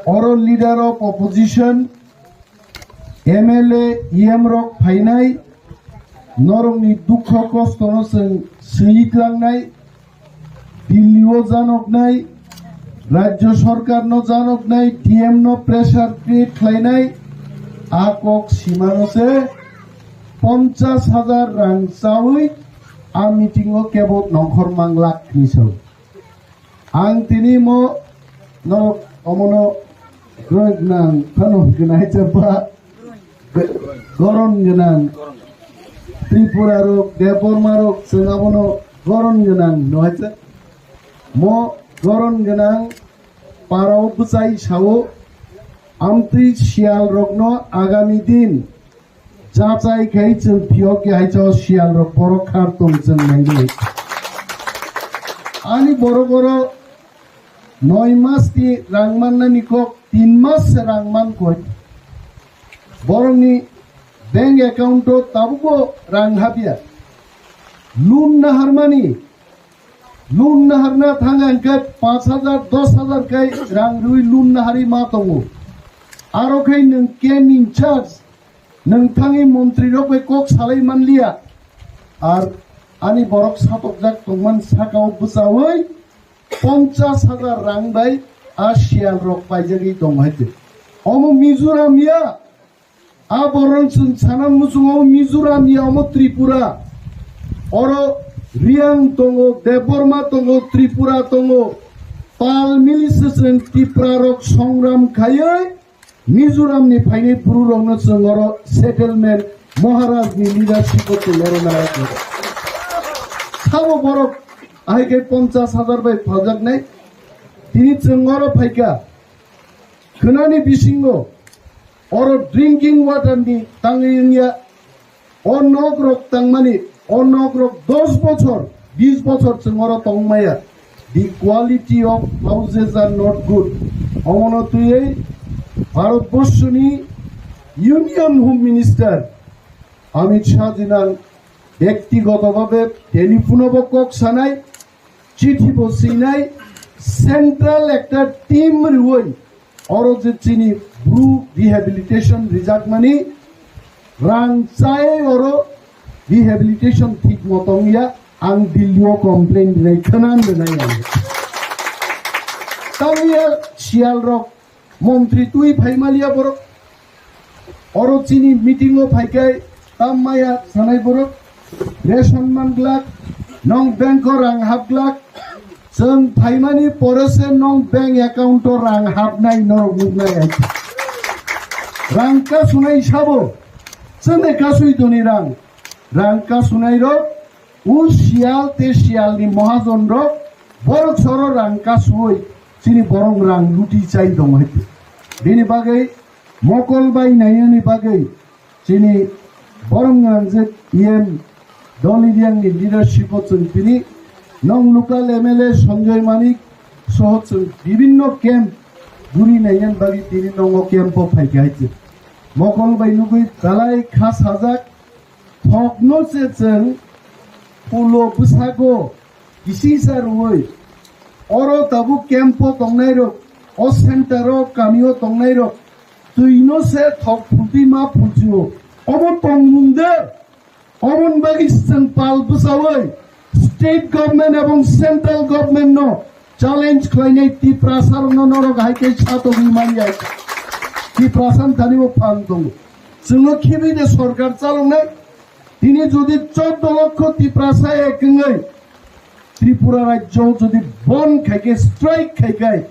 oro leader of opposition, M L A, E M rok phainai, norokni dukho kostono chwng swi tlangnai, Delhi o janoknai, Rajya Sarkar no janoknai, D M no pressure create khlainai, a kok simano se ponchas hajar rang chawi a meeting o kebo nongkhor mang lakh ni sao. Ang tini mo no omono groin nang phano gnai chapa. Goron gwnang Tripura rok, Debbarma rok, chwng abono goron gwnang no hai se. Mo goron gwnang parao bwchai sao, amtwi Sial rokno agami din jachai khai chwng phiyok ya hai sao Sial rok borok khar tong chwng nainai. Ani borok oro Noi mas ni rang mannani kok, tin mas se rang man koi. Borokni bank account o tabukbo rang habya. Loan naharmani, loan naharna thang ang khe panch hajar, dos hajar kai rang rwi loan nahari ma tongo. Aro khai nwng camp in charge, nwng thangwi montri rok bai kok salai manliya. Ar ani borok satokjak tongman sakao bwchaui ponchas hajar rang bai a Sial rok paijagwi tongo hai se. Omo Mizoram ya, a borok chwng sana muchungo Mizoram ya, omo Tripura. Oro Riang tongo, Debbarma tongo, Tripura tongo. Pal mili se chwng Tripura rok songram khaiwi Mizoram ni phainai buru rokno chwng oro settlement Maharaj ni leadership o chwng oro nai. Sabo borok ahai khe ponchas hajar bai phaljaknai. Tini chwng oro phaikha. Khwnani bisingo oro drinking water ni tangwi wngya. O nok rok tangmani, o nok rok dos bochor, bis bochor chwng oro tongmaya. The quality of houses are not good. Omono twiwi Bharat Borshoni Union Home Minister Amit Shah jinang bektigoto babe telephone bo kok sanai, chithi bo sinai, central ekta team riwi oro je chini bru rehabilitation rijakmani rang chai oro rehabilitation thik motong ya, ang Delhi o complain rinai khwnan rinai ang. Tangya sial rok montri twi phaimaliya borok. Oro chini meeting o phaikai tam maya sanai borok. Ration man glak, nong bank o rang hap glak. Chwng phaimani pore se nong bank account o rang hapnai norok nuknai ai. Rang kasunai sabo, chwngno kasui toni rang. Rang kasunai rok u sial te sial ni mohajon rok borok soro rang kasui chini borok rang luti chai tong hai. Bini bagwi mokol bai nayani bagwi chini borom gwnang je E M Doliriang ni leadership o chwng tini nong local M L A Sanjoy Manik soho chwng bibinno camp guri naiyan bagwi tini nongo camp o phaikha hai se. Mokol bai nugwi talai kha sajak thokno se chwng pulo bwsago kisisa rwui oro tabuk camp o tongnai rok, o center o kami o tongnai rok twino se thok phultwi ma phulsio. Obo tongmung de, oboni bagwi chwng pal bwsaui state government ebong central government no challenge khlainai Tiprasa rokno norok hai khe satogwi manya. Tiprasa thani bo phan tongo. Chwngno khibi de sorkar chaloknai. Tini jodi choddo lokho Tiprasa ek wngwi Tripura rajyo jodi bon khai khe, strike khai khe,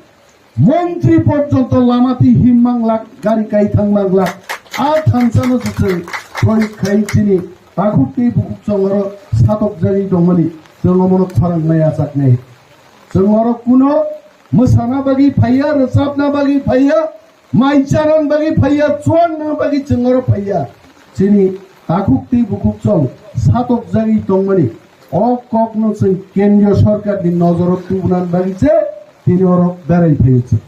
montri porjonto lama twi him manglak, gari kai thang manglak, a thansano se chwng proyog khai chini takhuk tei bukhuk chongoro satok jagwi tongmani chwng omono khorang nai achak nai. Chwng oro kuno mwsana bagwi phaiya, rwchapna bagwi phaiya, mai chanan bagwi phaiya, chuanna bagwi chwng oro phaiya. Chini takhuk tei bukhuk chong satok jagwi tongmani o kokno chwng kendriyo sorkarni nojoro tubunan bagwi se tini oro berai phaio chwng.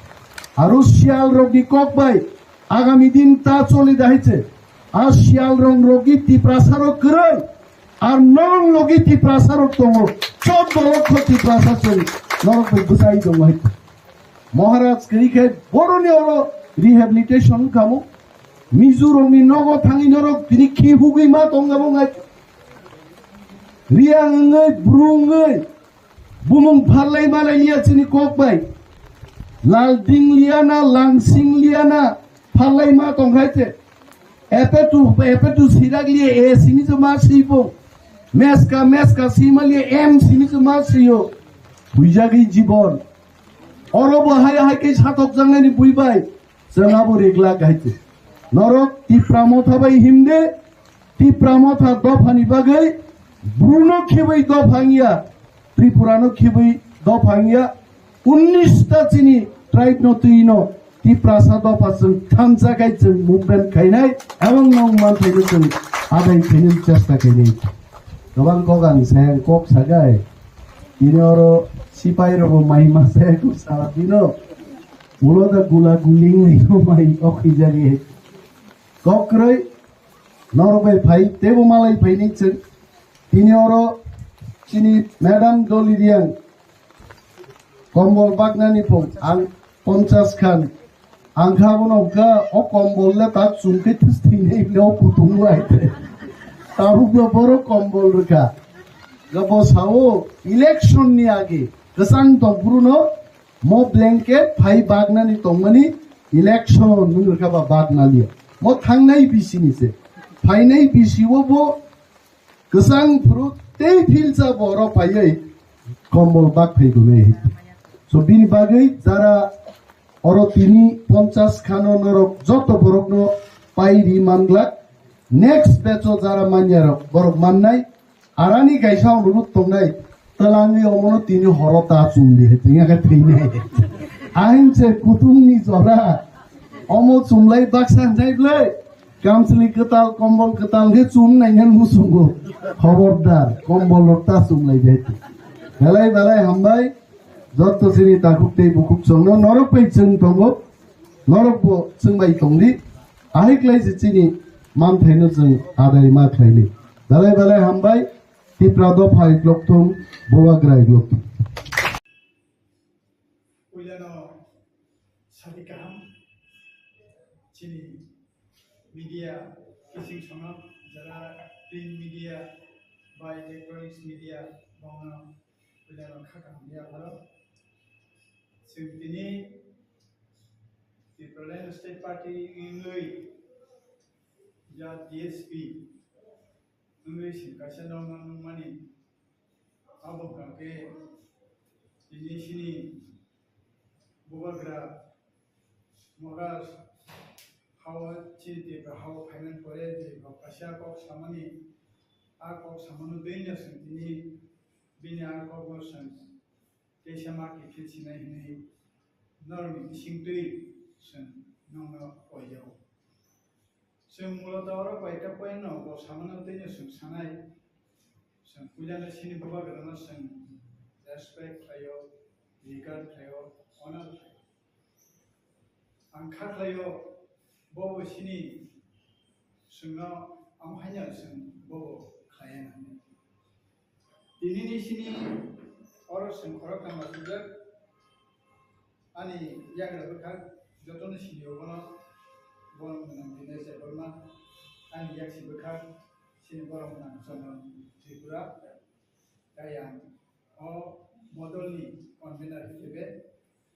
Aro sial rokni kok bai agami din ta choli dahai se. A sial rong rokni Tiprasa rok kwrwi, ar norok logi Tiprasa rok tongo, choddo lokho Tiprasa chwng norok bai bwchai tongo hai. Maharaj kwrwi khe boroni oro rehabilitation kamo. Mizo rokni nogo thangwi norok tini khi hugwi ma tong abo ngai. Riang wngwi, bru wngwi, bumung pharlai malai liya chini kok bai. Lal ding liya na, lang sing liya na, pharlai ma tong khai se. Epetu, epetu sirak liya, A simi se ma sibo. Meska, meska sima liya, M simi se ma siyo. Buijagwi jibon. Oro bo hai hai khe satok jangnani bui bai. Chwng abo riglak hai se. Norok Tipra Motha bai himde, Tipra Motha dophani bagwi Bruno khibai dopha wngya, Tripura no khibai dopha wngya, unnish ta chini tribe no twi no Tiprasa dopha chwng thansa khai chwng movement khainai, ebong nong manthai no chwng adai khainai chesta khainai. Gabang kok ang sayang kok sagai, tini oro sipai rok bo mai ma sayang kok sala dino. Ulo da gula guling ni mai kok hijagi. Kok kroi, norok bai phai, tebo malai phai ni chwng. Tini oro chini madam Doliriang kombol baknani phung ang ponchas khan. Ang kha bono kha o kombol le tak chum khe this thwinai le o kutung lai te. Tabuk bo boro kombol rwkha. Ga bo sao election ni age kwchang tong phuru no mo blanket phai baknani tongmani election nung rwkha ba baknani. Mo thangnai bisi ni se. Phainai bisi o bo kwchang phuru tei philsa borok phaiwi kombol bak phai gunai. So bini bagwi jara oro tini ponchas khano norok joto borokno pai ri manglak. Next batch o jara manya rok borok mannai. Arani kaisa onurut tongnai. Twlangwi omono tini horo ta chumdi, tini khe thwinai. Ahin se kutung ni jora. Omo chumlai baksa jai blai. Kamchwlwi kwtal, kombol kwtal khe chum nai nang muchungo. Khobordar, kombol rok ta chumlai jai. Belai belai hambai. Jotto chini takhuk tei bukhuk chwngno norok bai chwng tongo. Norok bo chwng bai tongdi. Ahai khlai se chini manthaino chwng adai ma khlaini. Belai belai hambai, Tipra dopha iklokthung, Bubagra iklokthung. Puilano sadi kaham chini media kising songo jara print media bai electronics media bongno puilano kha kaham ya pharo. Chwng tini Tipraland State Party wngwi ya T S P wngwi chwng kaisa nokno nukmani. Abo hwnkha khe tini chini Bubagra Maharaj hao chini Tipra hao phaimani pore je bo kaisa kok samani, a kok samano twi no chwng tini bini a kokno chwng teisa ma kiphil sinai hwnwi norokni bisingtwi chwng nokno koijago. Chwng muloto oro koita point no bo samano twi no chwng sanai. Chwng puilano chini Bubagrano chwng respect khlaio, regard khlaio, honor khlaio. Ang kha khlaio, bobo chini chwngno amo haino chwng bobo khlaiya nangni. Tinini chini oro chwng khoroktham achukjak. Ani yagra bwkhak jotono sini obono borok gwnang Dinesh Debbarma, ani yaksi bwkhak chini borok gwnang Chandan Tripura, tei ang o bodolni convener hisabe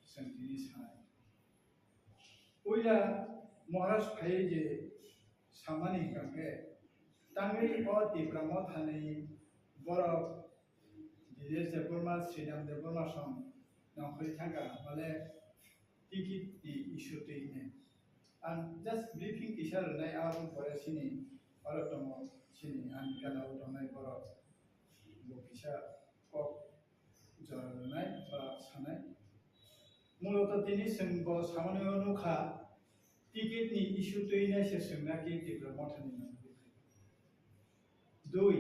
chwng tini sanai. Puila Maharaj phaiwi je samani hwnkha khe, tangwi o Tipra Mothani borok Dinesh Debbarma, Sridham Debbarma song nongkhorwi thangkha, bale ticket ni issue twi hwnwi. Ang just briefing kisa rwnai, aboni pore chini oro tongo, chini ani gana o tongnai borok bo kisa kok jora rwnai ba sanai. Muloto tini chwng bo samani o nukha, ticket ni issue twi nai se chwng naki Tipra Mothani nangwi. Dui,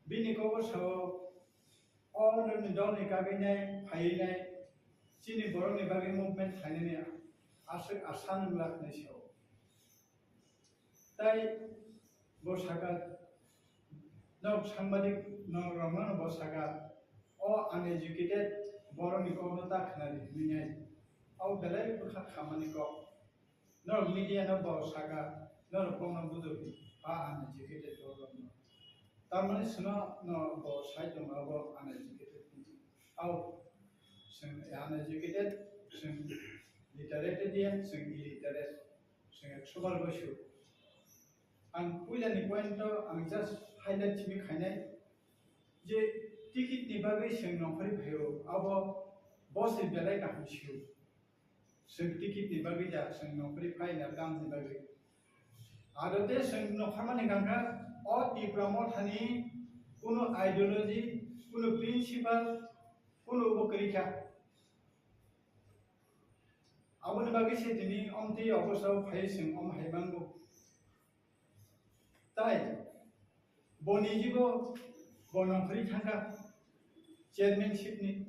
bini kok o sao, o nini dol ni kagwi nai, phaiwi nai, chini borok ni bagwi movement khlainani aswk asa nwng laknai sao. Tai bo saka, nok sangbadik nok rokno bo saka, o uneducated borok ni kokno ta khwnadi hwnwi nai. O belai bwkha khamani kok. Norok media no bo saka, norok kokno bujokdi, a uneducated borok rokno. Tamani sino no bo sai tongo abo uneducated. Au, chwng uneducated, chwng literate dia, chwng illiterate, chwng ekso bar bai su. Ang puilani point o ang just highlight simi khainai je ticket ni bagwi chwng nongkhorwi phaio, abo bo se belai kaham sio. Chwng ticket ni bagwi da, chwng nongkhorwi phaina tamni bagwi. Aro de chwng nongkhormani hwnkha o Tipra Mothani kunu ideology, kunu principle, kunu bo kwrwi kha. Aboni bagwi se tini omtwi obosa phai chwng om hai mango. Tai bo nijibo bo nongkhorwi thangkha chairmanship ni.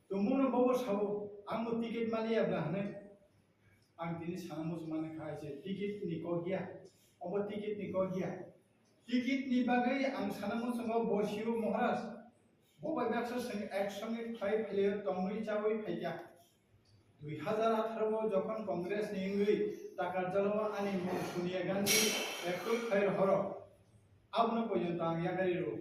Tumungno bobo sabo, ang bo ticket maliya bla hwnwi. Ang tini sana muchungmani kha je ticket ni kok ya, obo ticket ni kok ya. Ticket ni bagwi ang sana muchungo bo sio Maharaj. Bo bai baksa chwng ek songe khlai phailio tongwi chawi phaikha. Dui hazar atharo o jokhon Congress ni wngwi Takarjala o ani mung Sonia Gandhi ekoi khlai rohoro, abono pojonto ang yakari rw.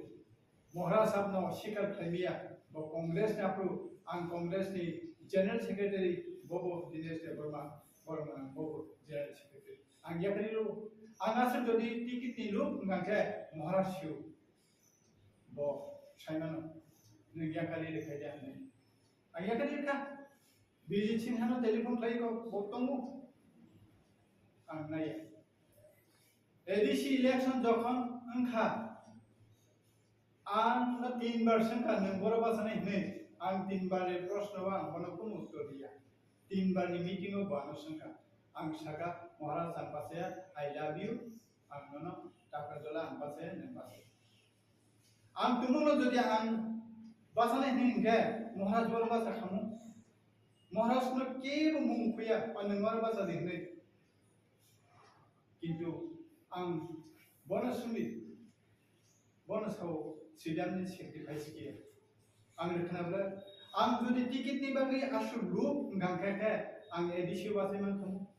Maharaj abno sikar khlaimaya, bo Congress ni aphuru, ang Congress ni General Secretary, bobo Dinesh Debbarma, Borma bobo General Secretary. Ang yakari rw, ang aswk jodi ticket ni luk wngkha khe Maharaj sio. Bo saimano, nwng yakari rwkha de hwnwi. Ang yakari rwkha. Bijit Sinha no telephone khlai kok, bo tongo. Ang naiya. A D C election jokhon wngkha, ang no tin bar swngkha, nwng boro bachanai hwnwi. Ang tin bar ni proshno o ang bono kunu uttor riya. Tin bar ni meeting o bo ano swngkha. Ang saka, "Maharaj, ang bachaya, I love you." Ang nono Takarjala ang bachaya, nwng bachaya. Ang tumungno jodi ang bachanai hwnwi hwnkhe, Maharaj boro bacha khamu. Maharaj no kebo mung khuya, ba nwng oro bacha di hwnwi. Kintu ang bono simi, bono sao Sridhar ni sacrifice khe. Ang rwkhna bwle, ang jodi ticket ni bagwi aswk lob wngkha khe, ang A D C o bachai man thangmo.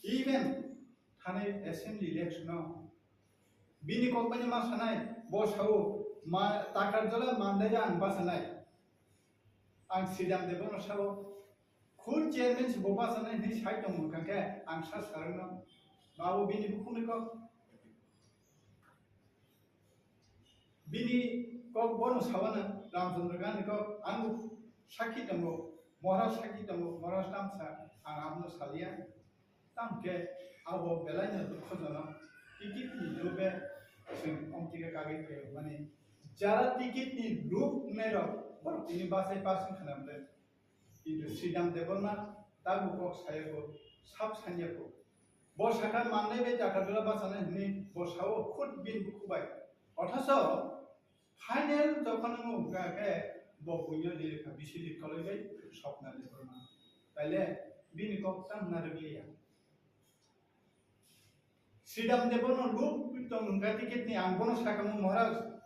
Even thanai assembly election o bini kok bai ma sanai, bo sao ma takar jola mandai ang bachanai. Ang Sridhar Debbarma sao, khud chairman se bo bachanai hinwi sai tong wngkha khe ang sa sarwno, babo bini bukhukni kok. Bini kok bono sawana Ramchandra Gandhi kok ang sakhi tongo, Maharaj sakhi tongo, Maharaj tamsa ang abono salia. Tamkhe abo belaino dukhojonok, ticket ni lobe chwng omtike kagwi phaio mani. Jara ticket ni lob wngnai rok borok tini bachai pass wngkha na bwle. Kintu Sridhar Debbarma tabuk kok saya bo, sab sanya bo. Bo sakha mannai bai Jakarta bachanai hinwi bo sao khud bini bukhubai. Othocho final jokhon wngkha khe bo buino ririkha bisi rik koloi bai Swapna Debbarma. Taile bini kok tang narwkliya. Sridhar Debbarma lob tong wngkha ticket ni, ang bono sakamo Maharaj.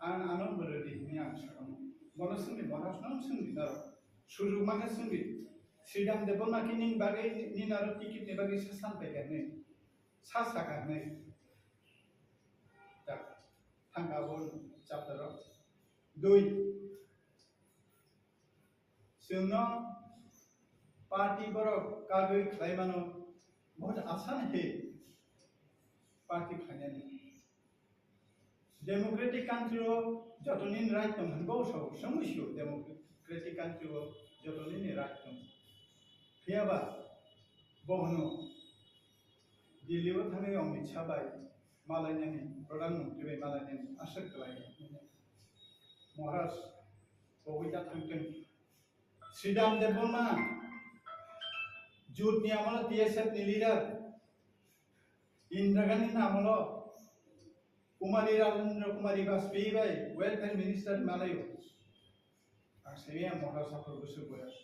Ang ano bwrwdi hinwi ang sakamo. Bono swngdi Maharaj no swngdi norok. Sujug mankha swngdi. Sridhar Debbarma khe nini bagwi nini aro ticket ni bagwi sasan paikha hinwi. Sa sakha hinwi. Tak. Thangka bo chapter o. Dui. Chwngno party borok kagwi khlai mano, bahut asan he party khlainani. Democratic country o joto nini right tong hwnwi bo sao, swngwi sio democratic country o joto nini right tong. Phiyaba bo hwno Delhi o thangwi Amit Shah bai malainani, Pradhan Mantri bai malainani aswk kwlai. Maharaj, pogwi ta thangtwng. Sridhar Debbarma, Jut ni amolo T S F ni leader, Indira Gandhi ni amolo Kumari Rajendra Kumari Vajpayee bai welfare minister malayo. Ang simi ang mohra saphur bwswk boyas.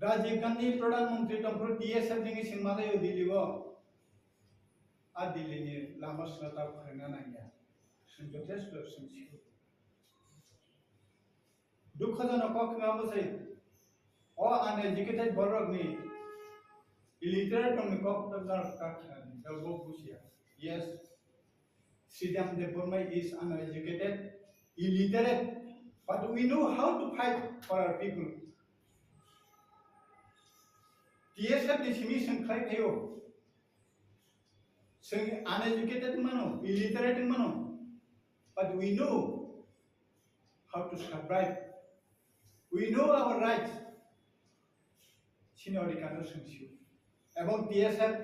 Rajiv Gandhi Pradhan Mantri tongphuru T S F ni sing malayo Delhi o. A Delhi ni lama swnata phwrwngna nangya. Swng jothesto swng sio. Dukhojonok kok wngma bwsai. O uneducated borokni illiterate rokni kok to norok ta khnani, norok bo bujiya. Yes, Sridhar Debbarma is uneducated, illiterate, but we know how to fight for our people. T S F ni simi swng khlai phaio. Swng uneducated mano, illiterate mano, but we know how to survive. We know our rights. Sini odhikar no swng sio. Ebong T S F,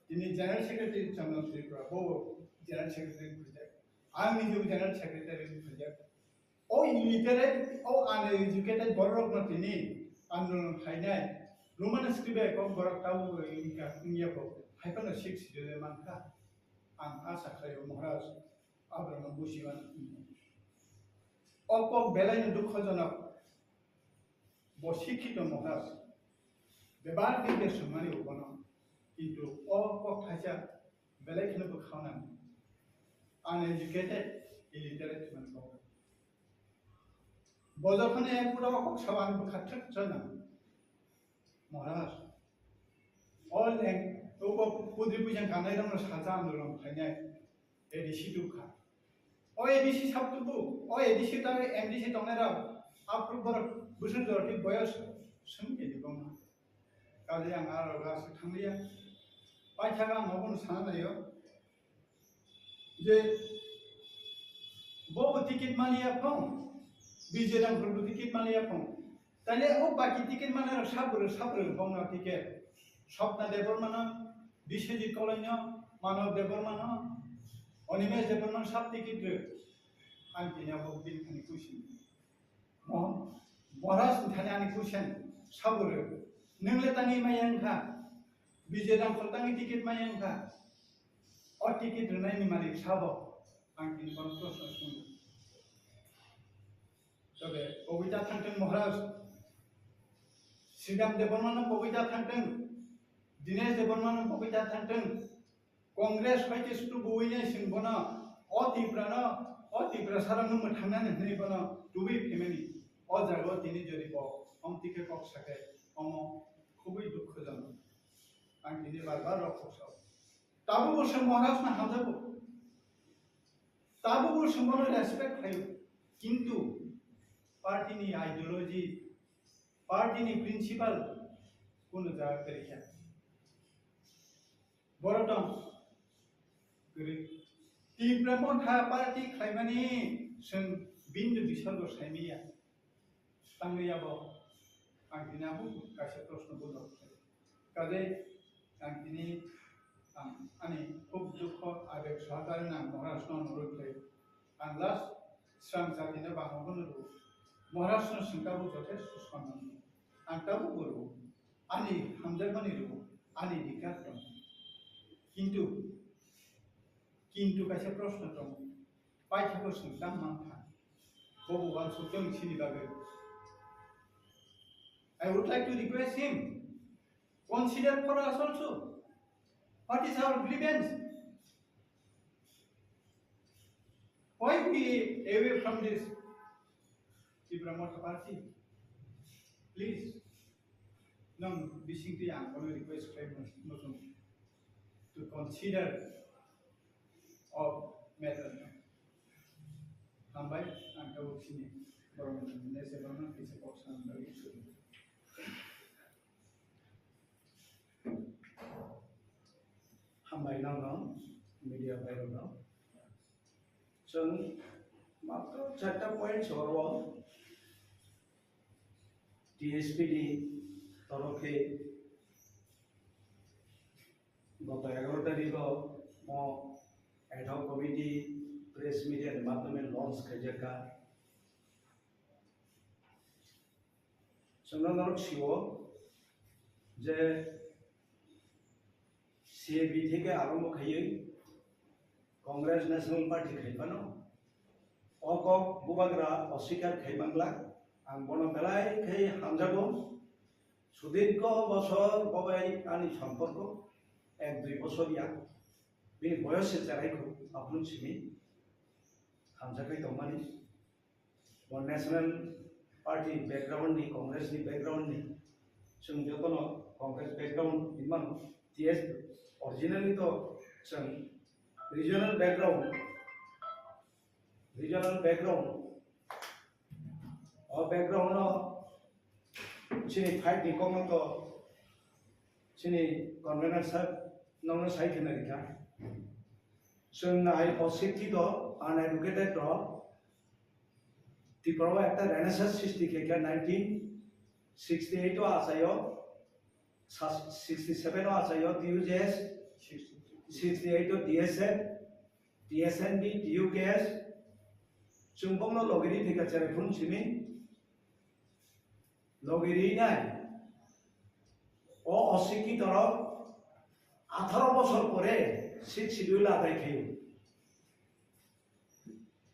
tini General Secretary Chandra Tripura, bo General Secretary khulajak. Ang nijebo General Secretary khulajak. O illiterate, o uneducated borok no tini andolon khlainai. Roman script bai kok borok tabo wngya kho. Hai phano six schedule mankha. Ang asa khlaio Maharaj. Abraham bujiman. O kok belai no dukhojonok. Bo sikhito Maharaj. Bebak din ke sumani ubono. Kintu o kok thaisa belai kheno bwkha nang. Uneducated, illiterate man kok. Bo jokhon e pura o kok saban bwkha thik chana. Maharaj. O leng, o bo pudri pujan kanai rong saja andolon khainai. A D C tukha. O A D C sab tubu, o A D C ta M D C tongnai rok, aphuru borok bwswk jorti boyos swng khe di bongma. Kaje ang aro ga swk thangliya. Paithaga ang obono sana naio. Je bo bo ticket maliya phong, B J Dangkhor bo ticket maliya phong. Taile o baki ticket manai rok sabwrwk sabwrwk bongno ticket. Swapna Debbarmano, Biswajit Koloino, Manav Debbarmano, Animesh Debbarmano sab ticket rw. Ang tini abo bini thani kuising. Mo-, Maharaj ni thani ani kuising sabwrwk. Nwng le tangwi maya wngkha. B J Dangkhor tangwi ticket maya wngkha. O ticket rwnaini malik sabo. Ang tini kono proshno swngo. Tobe, pogwi ta thangtwng Maharaj. Sridhar Debbarmano pogwi ta thangtwng. Dinesh Debbarma no bogwi ta thangthwng. Congress bai khe sudu bui nai sing bono, o Tipra no, o Tipra sara no mwthang nani hwnwi bono tubui phemani. O jaga o tini jodi bo omtike kok sake omo khubui dukhojonok. Ang tini bar bar rok kok sao. Tabuk bo se Maharaj no hamjago. Tabuk bo se bono respect khlaio. Kintu party ni ideology, party ni principle kuno jaga kwrwi kha. Borok tong kwrwi. Tipra Motha party khlaimani chwng bini bisorgo saimanya. Tangwi abo ang tini abo kaisa proshno bujok. Kaje ang tini ang ani khub dukho abeg sohakare ang Maharaj no nurwi khlai. Ang last srang jatino bangma bono rw. Maharaj no sengkabo jothesto sonnam. Ang tabuk bo rw. Ani hamjakmani rw. Ani dikar tong. Kintu, kintu kaisa proshno tong. Paithakgo chwng tang mankha. Bobo uansuk tong chini bagwi. I would like to request him, consider for us also. What is our grievance? Why we away from this Tipra Motha Party? Please, nang bisingtwi ang kono request khlai muchung to consider of matter. Hambai, ang tabuk sini borok ni se borok ni se kok sanam bagwi. Hambai nang nang media bai rok nang. Chwng matro charta point soro T S P ni torof khe goto egaroh tarikh o mo ad hoc committee press media ni madhyome launch khaijak kha. Chwngno norok sio je C A B theke arombo khaiwi Congress National Party khai phano o kok bubagra oswikar khai mangla. Ang bono belai khai hamjago. Sudikho bosor bobai ani somporko ek dui bosor ya. Bini boyos se cherai kho aphuru simi hamjakhai tongmani. Bo National Party background ni, Congress ni background ni, chwng jotono Congress background hinmano, T S originally to chwng regional background, regional background, o background no chini fight ni kokno to chini convener sir nokno sai khna rikha. Chwng nai o sikhi to uneducated to Tripura o ekta renaissance srishti khe khe nineteen sixty eight o achaio, sa-, sixty seven o achaio T U J S, sixty eight o T S F, T S N B, T U K S, chwng bokno logiri thika cherai phun simi logiri nai. O osikhi torok atharo bosor pore sixth schedule adai khaio.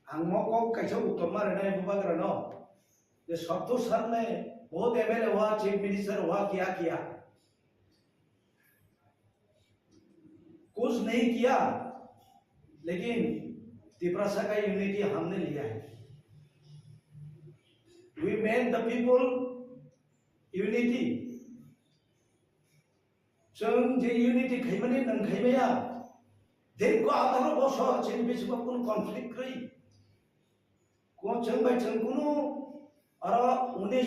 Ang mo kok kaisa uttor ma rwnai bubagra no, je Santosh sir ne bahut M L A hua, chief minister hua, kiya kiya, kuch nahi kiya, lekin Tiprasa ka unity humne liya hai. We made the people unity. Chwng je unity khaimani nwng khaimaya, dei ko atharo bosor chini bisingo kunu conflict kwrwi. Ko chwng bai chwng kunu aro unis